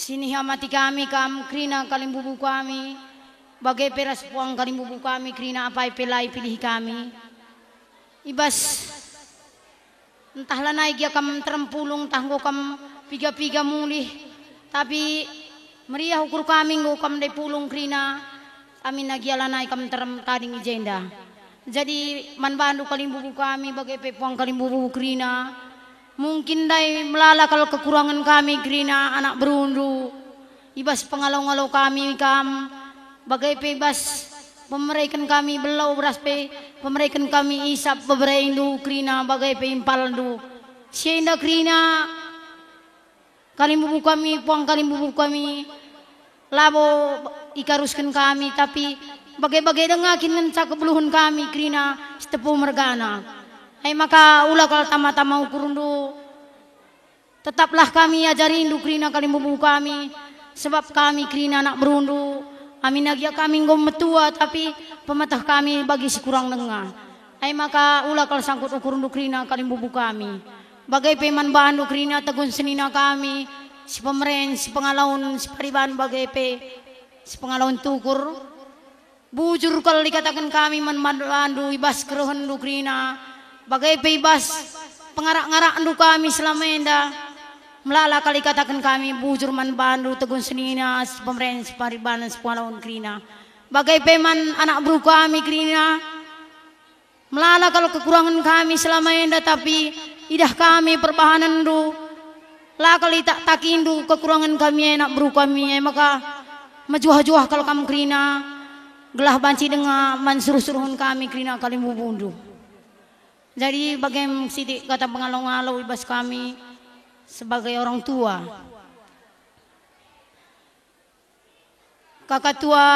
Si nihamati kami kam kerina kalimbubu kami, bage pe ras puang kalimbubu kami kerina apai pe la ipilih kami. I bas ntah lanai gia kam nterem pulung, ntah enggo kam piga-piga mulih, tapi meriah ukur kami enggo kam ndai pulung kerina, aminna gia lanai kam nterem tading i jenda. Jadi man bandu kalimbubu kami, bage pe puang kalimbubu kerina, mungkin ndai melala kal kekurangen kami kerina anak berundu. I bas pengalo-ngalo kami kam, bage pe i bas pemereken kami belau ras pe pemereken kami isap beberendu kerina bage pe impalndu. Si enda kerina kalimbubu kami, puang kalimbubu kami, labo ikarusken kami, tapi bage-bage denga kin ngenca kebeluhen kami kerina si tepu mergana. Ai maka ula kal tama-tama ukurndu. Tetaplah kami ajarindu kerina kalimbubu kami, sebab kami kerina anak berundu, aminna gia kami enggo metua, tapi pemeteh kami bagi si kurang denga. Ai maka ula kal sangkut ukurndu kerina kalimbubu kami. Bage pe man bandu kerina tegun senina kami, si pemeren, si pengalaun, si pariban, bage pe si pengalaun tukur. Bujur kal ikataken kami man bandu i bas kerehenndu kerina, bage pe i bas pengarak-ngarakndu kami selama enda. Melala kal ikataken kami bujur man bandu tegun senina, si pemeren, si paribanen, si pengalaun kerina. Bage pe man anak beru kami kerina. Melala kal kekurangen kami selama enda, tapi idah kami perbahanenndu. La kal itak-takindu kekurangen kami e, anak beru kami e, maka mejuah-juah kal kam kerina, gelah banci denga man suruh-suruhen kami kerina kalimbubundu. Jadi bagem sitik kata pengalo-ngalo i bas kami sebagai orang tua. Kaka tua,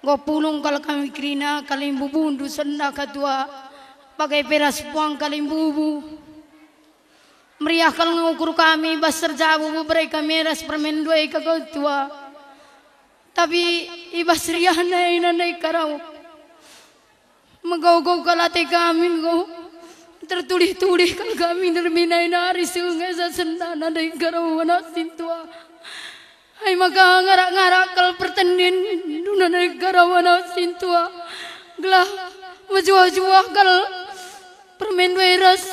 enggo pulung kal kami kerina kalimbubundu senda katua, bage pe ras puang kalimbubu. Meriah kal nge ukur kami bas erjabu bebere kami ras permen ndai kaka tua. Tapi i bas riahna enda nai karau. Megau-gau kal ate kami enggo, tertulih-tulih kal kami ndermina nari seh ngesa sendana ndai karo anak sintua. Ai maka ngarak-ngarak kal pertendin duna ndai karo anak sintua, gelah mejuah-juah kal permen ndai ras.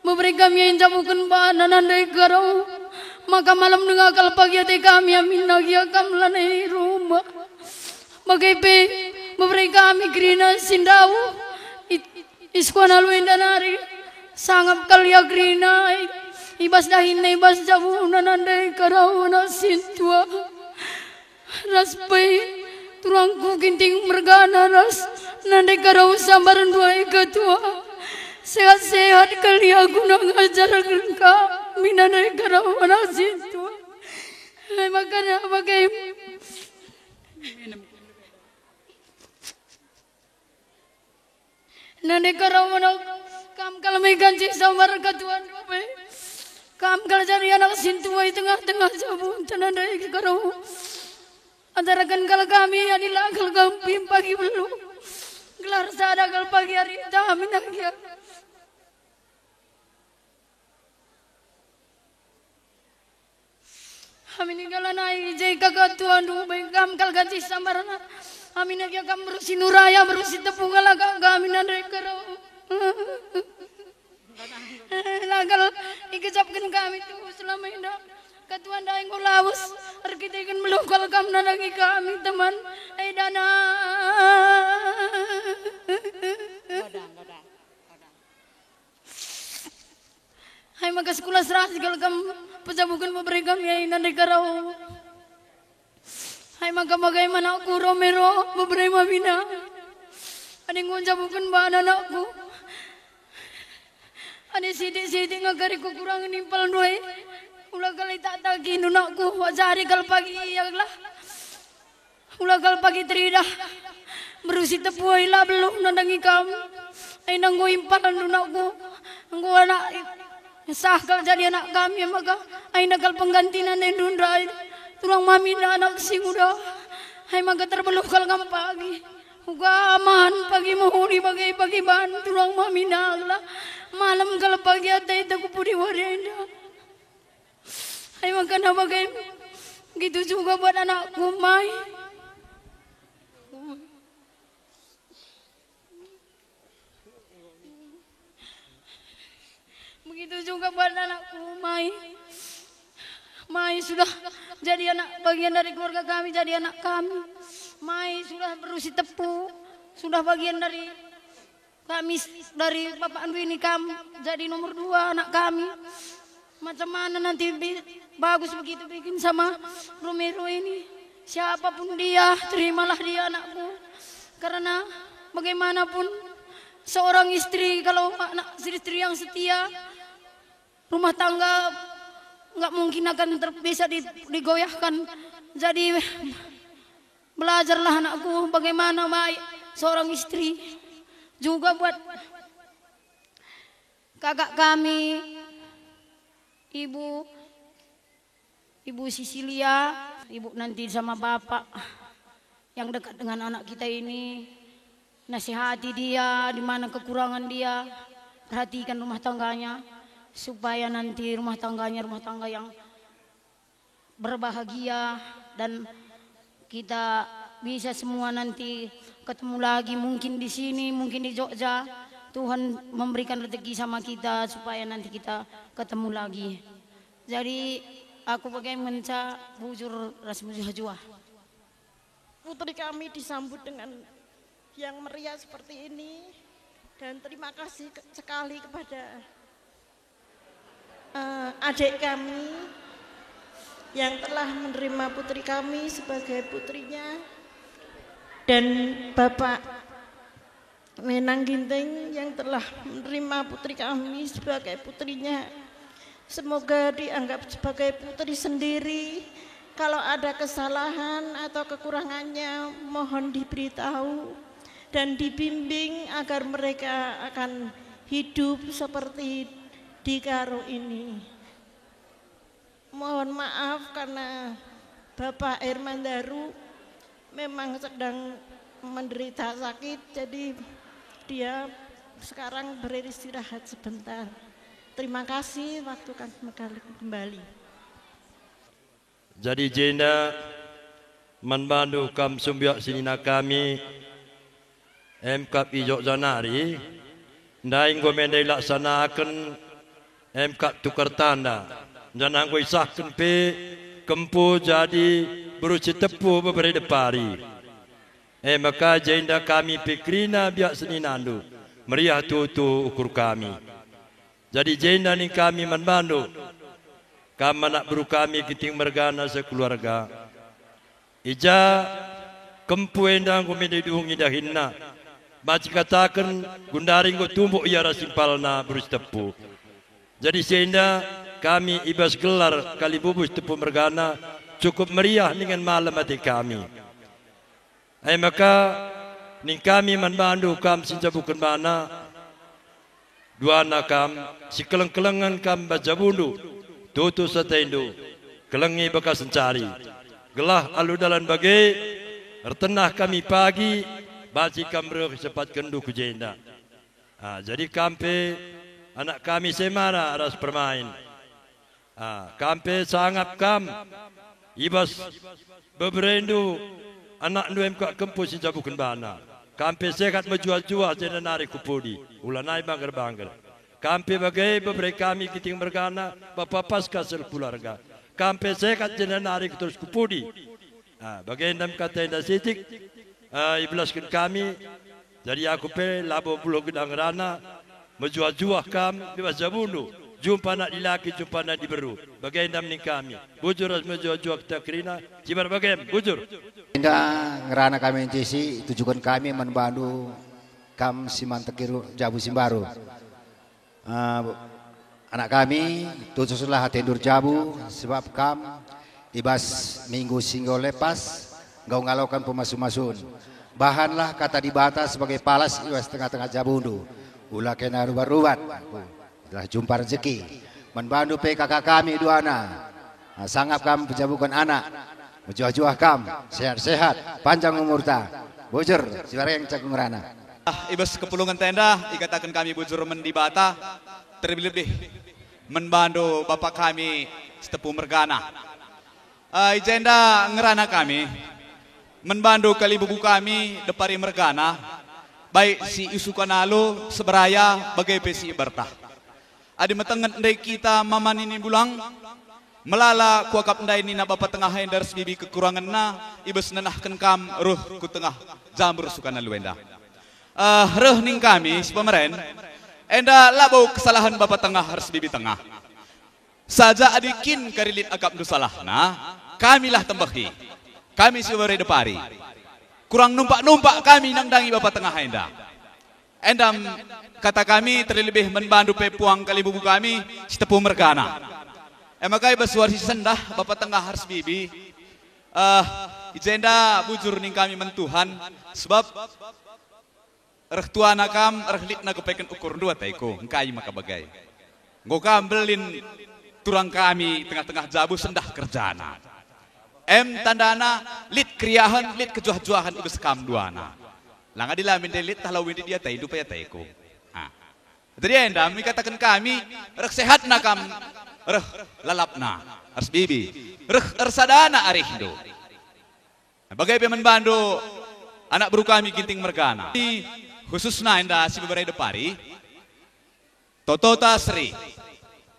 Mebere kami enjabuken bana nandai karo, maka malem denga kal pagi ate kami aminna gia kam lanai rumah. Bage pe mebere kami kerina si ndauh i, i sekuana alu enda nari. Sangap kal ia kerina i, i bas dahinna, i bas jabuna nandai karo anak sintua. Ras pe turangku Ginting mergana ras nandai karo sambar ndai katua. Sehat-sehat kal ia guna ngajarken kami nandai karo anak sintua. Ai maka bage nandai karo manuk, kam kal me ganci sambar katuan dope. Kam kal jadi anak sintua i tengah-tengah jabunta nandai karo. Ajarken kal kami adi la kal kam pagi beluh. Gelah sada kal pagi ari kami nagia. Amin kal lanai i je kaka tuandu, baik kam kal ganci sambarna. Amin agia kam berusi nuraya, berusi tepung, kal kami nandai karo. La kal igejapken kami tuhu selama enda. Katuan ndai enggo lawes, erkiteken beluh kal kam nandangi kami, teman. Eh, dana. Hai maka sekula serasi kal kam pejabuken bebere kami ai nandai karo. Hai maka bagaimana aku ro me ro bebere mamina. Adi enggo njabuken bana anakku. Adi sitik-sitik ngagari kekurangen impal ndai. Ula kal itak-takindu anakku, ajari kal pagi ia gelah. Ula kal pagi teridah, berusi tepung ai la beluh nandangi kam. Ai enggo impalndu anakku, enggo anak sah kal jadi anak kami, maka ai enda kal penggantina nendu ndai. Turang mamina anak si nguda, ai maka terbeluh kal kam pagi. Uga man pagi mehuli bage pagi ban turang mamina gelah malem kal pagi ate takupudi wari enda. Ai Karena bagaimana begitu juga buat anakku, Mai. Begitu juga buat anakku, Mai. Mai sudah jadi anak bagian dari keluarga kami, jadi anak kami. Mai sudah berusi tepu, sudah bagian dari kami s-, dari Bapak Andu ini kam jadi nomor dua anak kami. Macam mana nanti bi-, bagus begitu bikin sama Romero ini. Siapapun dia, terimalah dia anakku. Karena bagaimanapun seorang istri, kalau anak istri yang setia, rumah tangga nggak mungkin akan ter-, bisa di-, digoyahkan. Jadi belajarlah anakku bagaimana baik seorang istri. Juga buat kakak kami, ibu, Ibu Sisilia, ibu nanti sama bapak yang dekat dengan anak kita ini, nasihati dia di mana kekurangan dia, perhatikan rumah tangganya, supaya nanti rumah tangganya rumah tangga yang berbahagia dan kita bisa semua nanti ketemu lagi, mungkin di sini, mungkin di Jogja. Tuhan memberikan rezeki sama kita supaya nanti kita ketemu lagi. Jadi aku bage ngenca bujur ras mejuah-juah. Putri kami disambut dengan yang meriah seperti ini, dan terima kasih ke-, sekali kepada, eh, adik kami yang telah menerima putri kami sebagai putrinya, dan Bapak Menang Ginting yang telah menerima putri kami sebagai putrinya. Semoga dianggap sebagai putri sendiri. Kalau ada kesalahan atau kekurangannya, mohon diberitahu dan dibimbing agar mereka akan hidup seperti di Karo ini. Mohon maaf karena Bapak Herman Daru memang sedang menderita sakit, jadi dia sekarang beristirahat sebentar. Terima kasih, waktu kami kembali. Jadi jenda man bandu kam sembiak senina kami, emkap i Jogja nari, ndai enggo menda ilaksanaken, emkap tukar tanda, janah enggo isahken pe kempu jadi beru si tepu bebere depari. E maka jenda kami pe kerina biak seninandu, meriah tuhu ukur kami. Jadi jenda ning kami man bandu, kam anak beru kami Ginting mergana sekeluarga. I ja kempu enda enggo menda idungi dahinna, banci kataken gundari enggo tumbuk ia ras impalna beru si tepu. Jadi si enda kami i bas gelar Kalimbubu si tepu mergana cukup meriah ningen malem ate kami. E maka ning kami man bandu kam si njabuken bana, duana kam, si keleng-kelengen kam bas jabundu, tutus atendu, kelengi bekas encari. Gelah alu dalan bage, ertenah kami pagi, banci kam reh sepatkenndu ku jenda. Ah, jadi kam pe anak kami Semara ras Permain. Ah, kam pe sangap kam i bas beberendu, anakndu emkap kempu si njabuken bana. Kam pe sehat mejuah-juah jenda nari ku pudi, ulanai bangger-bangger. Kam pe bage bebere kami Ginting mergana, Bapa Paska sekeluarga. Kam pe sehat jenda nari terus ku pudi. Ah, bagenda me kata enda sitik, ah, ibelasken kami. Jadi aku pe labo beluh gedang ngerana, mejuah-juah kam i bas jabundu, jumpa anak dilaki, jumpa anak diberu. Bagenda me ning kami, bujur ras mejuah-juah kita kerina, cibar bagem, bujur. Enda ngerana kami ncisi, tujuken kami man bandu, kam si man tekiru jabu si mbaru. Ah, anak kami, tutuslah atendu erjabu, sebab kam i bas minggu si enggo lepas enggo ngaloken pemasu-masun. Bahanlah kata Dibata sebagai palas i bas tengah-tengah jabundu. Ula kena rubat-rubat, telah jumpa rejeki. Man bandu pe kaka kami duana. Ah, sangap kam pejabuken anak. Mejuah-juah kam, sehat-sehat, panjang umurta. Bujur, sibareng cagung rana. Ah, i bas kepulungen tenda, ikataken kami bujur man Dibata, terlebih-lebih man bandu Bapa kami, Sitepu mergana. Eh, i jenda ngerana kami, man bandu kalimbubu kami depari mergana, baik si i Sukanalo, Seberaya, bage pe si i Bertah. Adi metenget ndai kita mama nini bulang, melala kuakap ndai nina bapa tengah enda ras bibi kekurangenna, i bas nenahken kam reh ku tengah jambur Sukanalo enda. Eh, reh ning kami si pemeren, enda labo kesalahen bapa tengah ras bibi tengah. Saja adi kin kari lit akapndu salahna, kamilah tembehi. Kami si bebere depari. Kurang numpak-numpak kami nandangi bapa tengah enda. Enda kata kami terlebih man bandu pe puang kalimbubu kami, Sitepu mergana. E maka i bas wari si sendah bapa tengah ras bibi, eh, i jenda bujur ning kami man Tuhan, sebab reh tuana kam, reh litna kupeken ukurndu ateku, engkai maka bage. Enggo kam mbelin turang kami tengah-tengah jabu sendah kerjana. Em tandana lit keriahen, lit kejuah-juahen i bas kam duana. Lang adi la min ndai lit tah lau min ndai di atendu pe ateku. Ah. Jadi enda me ikataken kami, reh sehatna kam, reh lalapna, ras bibi, reh ersadana arihndu. Bage pe man bandu, anak beru kami Ginting mergana. Khususna enda si bebere depari, Toto Tasri.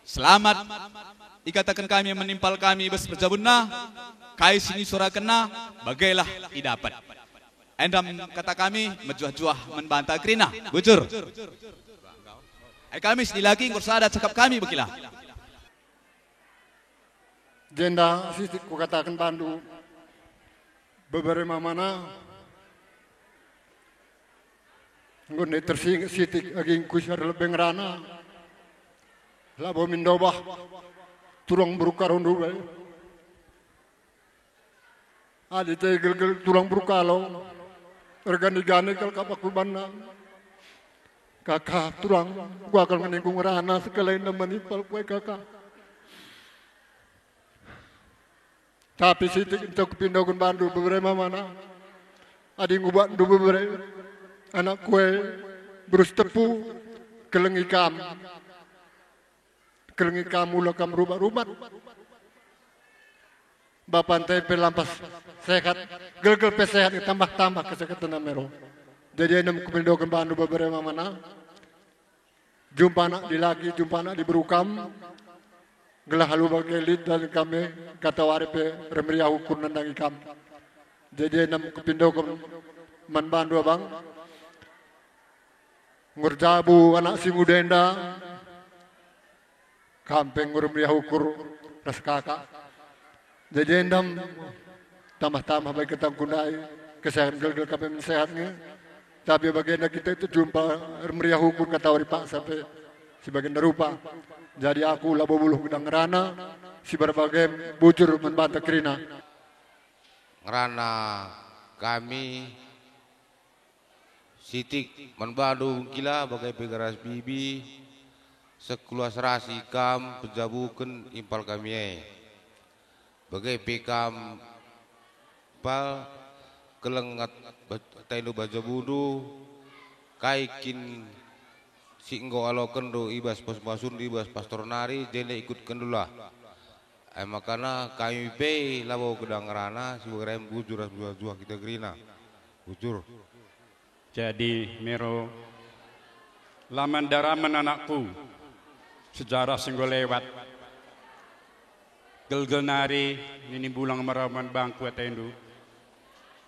Selamat ikataken kami, menimpal kami bas perjabunna, kai si nisurakenna, bagelah idapet. Enda kata kami, mejuah-juah man banta kerina. Bujur. Ai kami si dilaki enggo sada cakap kami begilah. Jenda sitik kukataken bandu, bebere mamana, enggo ndai tersinget sitik agi engkuisa erlebe ngerana, labo min ndobah turang beru karondu be. Adi tegel-gel turang beru kalo, ergani-gani kal kap aku banna. Kaka, turang, kuakal ngeninggung rana sekali enda manimpal kue kaka. Tapi sitik ento kupindoken bandu bebere mamana. Adi ngubatndu bebere, anak kue, berus tepu, kelengi kam. Kelengi kam, ula kam rubat-rubat. Bapa nte pe lampas sehat, gelgel pe sehat, tambah-tambah kesehatenna mero. Jadi enda me kupindoken bandu bebere mamana. Jumpa anak dilaki, jumpa anak diberu kam, gelah alu bage lit dan kami, kata wari pe reh meriah ukur nandangi kam. Jadi enda me kupindoken man bandu abang. Enggo erjabu anak si nguda enda, kam pe enggo reh meriah ukur ras kaka. Jadi enda me tambah-tambah bagi ketangku ndai, kesehaten gelgel kam pe sehat nge. Tapi bagenda kita itu jumpa reh meriah ukur kata wari paksa pe si bagenda rupa. Jadi aku labo buluh gedang ngerana, si bage bujur man banta kerina. Ngerana kami sitik man bandu engkila bage pe ras bibi, sekulah serasi kam penjabuken impal kami e. Bage pe kam pal kelenget ba-, atendu bas jabundu, kai kin si enggo alokenndu i bas pos-, pasundu i bas pastor nari, jenda ikutkendulah. Ai makana kami pe labo gedang ngerana si bage ras bujur ras juah-juah kita kerina. Bujur. Jadi, Mero, la man daramen anakku, sejarah si enggo lewat. Gelgel nari nini bulang merawa man bangku atendu.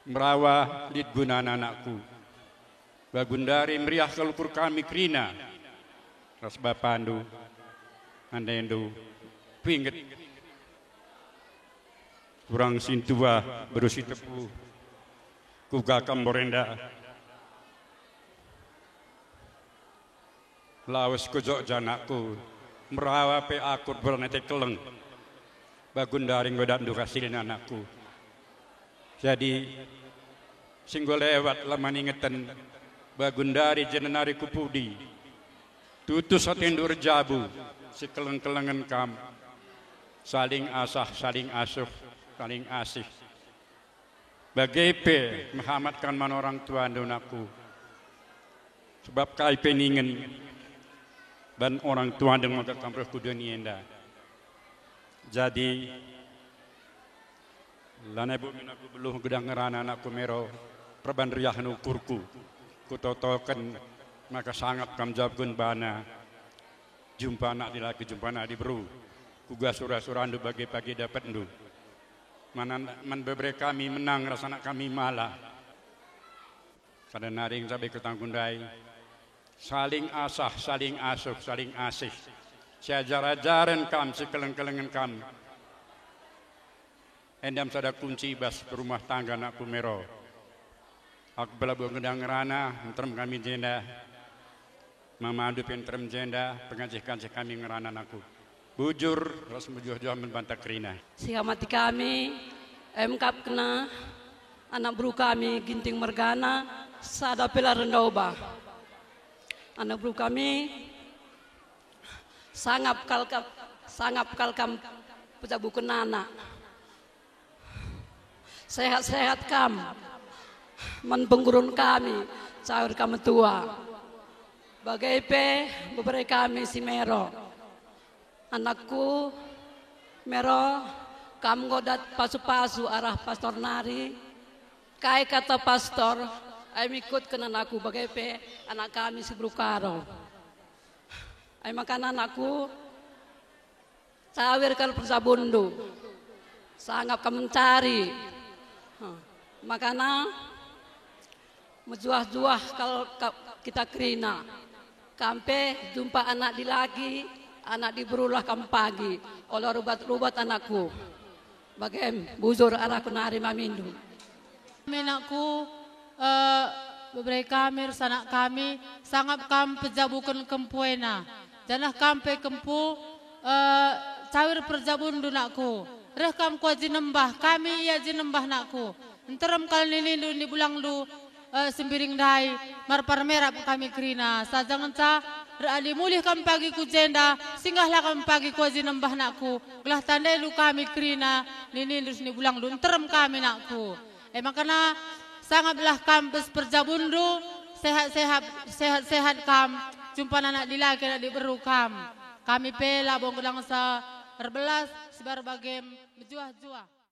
Merawa lit gunana anakku. Bagundari meriah kal ukur kami kerina ras bapandu, andendu, kuinget. Kurang sintua beru si tepu, kuga kam mborenda. Lawes ku Jogja anakku, merawa pe aku berna ate keleng. Bagundari enggo datndu kasilin anakku. Jadi, si enggo lewat la man ingeten, bagundari jenari ku pudi. Tutus atendu erjabu, sikeleng-kelengen kam. Saling asah, saling asuh, saling asih. Bage pe mehamatkan man orang tuandu, nakku. Sebab kai pe ningen ban orang tuandu maka kam reh ku doni enda. Jadi, lanai bo min aku beluh gedang ngerana anakku Mero, perban riahna ukurku. Kutotoken maka sangap kam jabapken bana. Jumpa anak dilaki, jumpa anak diberu. Kuga sura-surandu bage pagi dapetndu. Man, man bebere kami menang ras anak kami mala. Sada nari nge cabe ketangku ndai. Saling asah, saling asuh, saling asih. Siajar-ajaren kam, sikeleng-kelengen kam. Enda me sada kunci i bas perumah tangga anakku Mero. Aku pelabuh gedang ngerana, nterem kami jenda. Mamandu pe nterem jenda, pengajih-kajih kami ngerana anakku. Bujur ras mejuah-juah man banta kerina. Siamati kami, emkap kena anak beru kami Ginting mergana, sada pela rendoba. Anak beru kami, sangap kal kam, sangap kal kam pejabuken anak. Sehat-sehat kam man penggurun kami, caur kam metua. Bage pe bebere kami si Mero. Anakku Mero, kam enggo dat pasu-pasu arah pastor nari. Kai kata pastor, ai mikutken anakku bage pe anak kami si beru Karo. Ai maka anakku, cawir kal perjabunndu, sangap kam mencari. Hah, makana mejuah-juah kal ka-, kita kerina. Kam pe jumpa anak dilaki, anak diberulah kam pagi, ola rubat-rubat anakku. Bagem, bujur arahku nari mamindu. Menakku, eh, bebere kami ras anak kami, sangap kam pejabuken kempu ena, janah kam pe kempu, eh, cawir perjabunndu nakku. Reh kam ku aji nembah, kami i aji nembah nakku. Nterem kal ninindu ni bulangndu, eh, Sembiring ndai, marpar merap kami kerina. Saja ngenca, reh adi mulih kam pagi ku jenda, singgahlah kam pagi ku aji nembah nakku, gelah tandaindu kami kerina, ninindu ras ni bulangndu, nterem kami nakku. E makana, sangaplah kam bas perjabunndu, sehat-sehat, sehat-sehat kam, jumpa anak dilaki anak diberu kam. Kami pe labo nggeluh sa erbelas, sibar bagem mejuah-juah.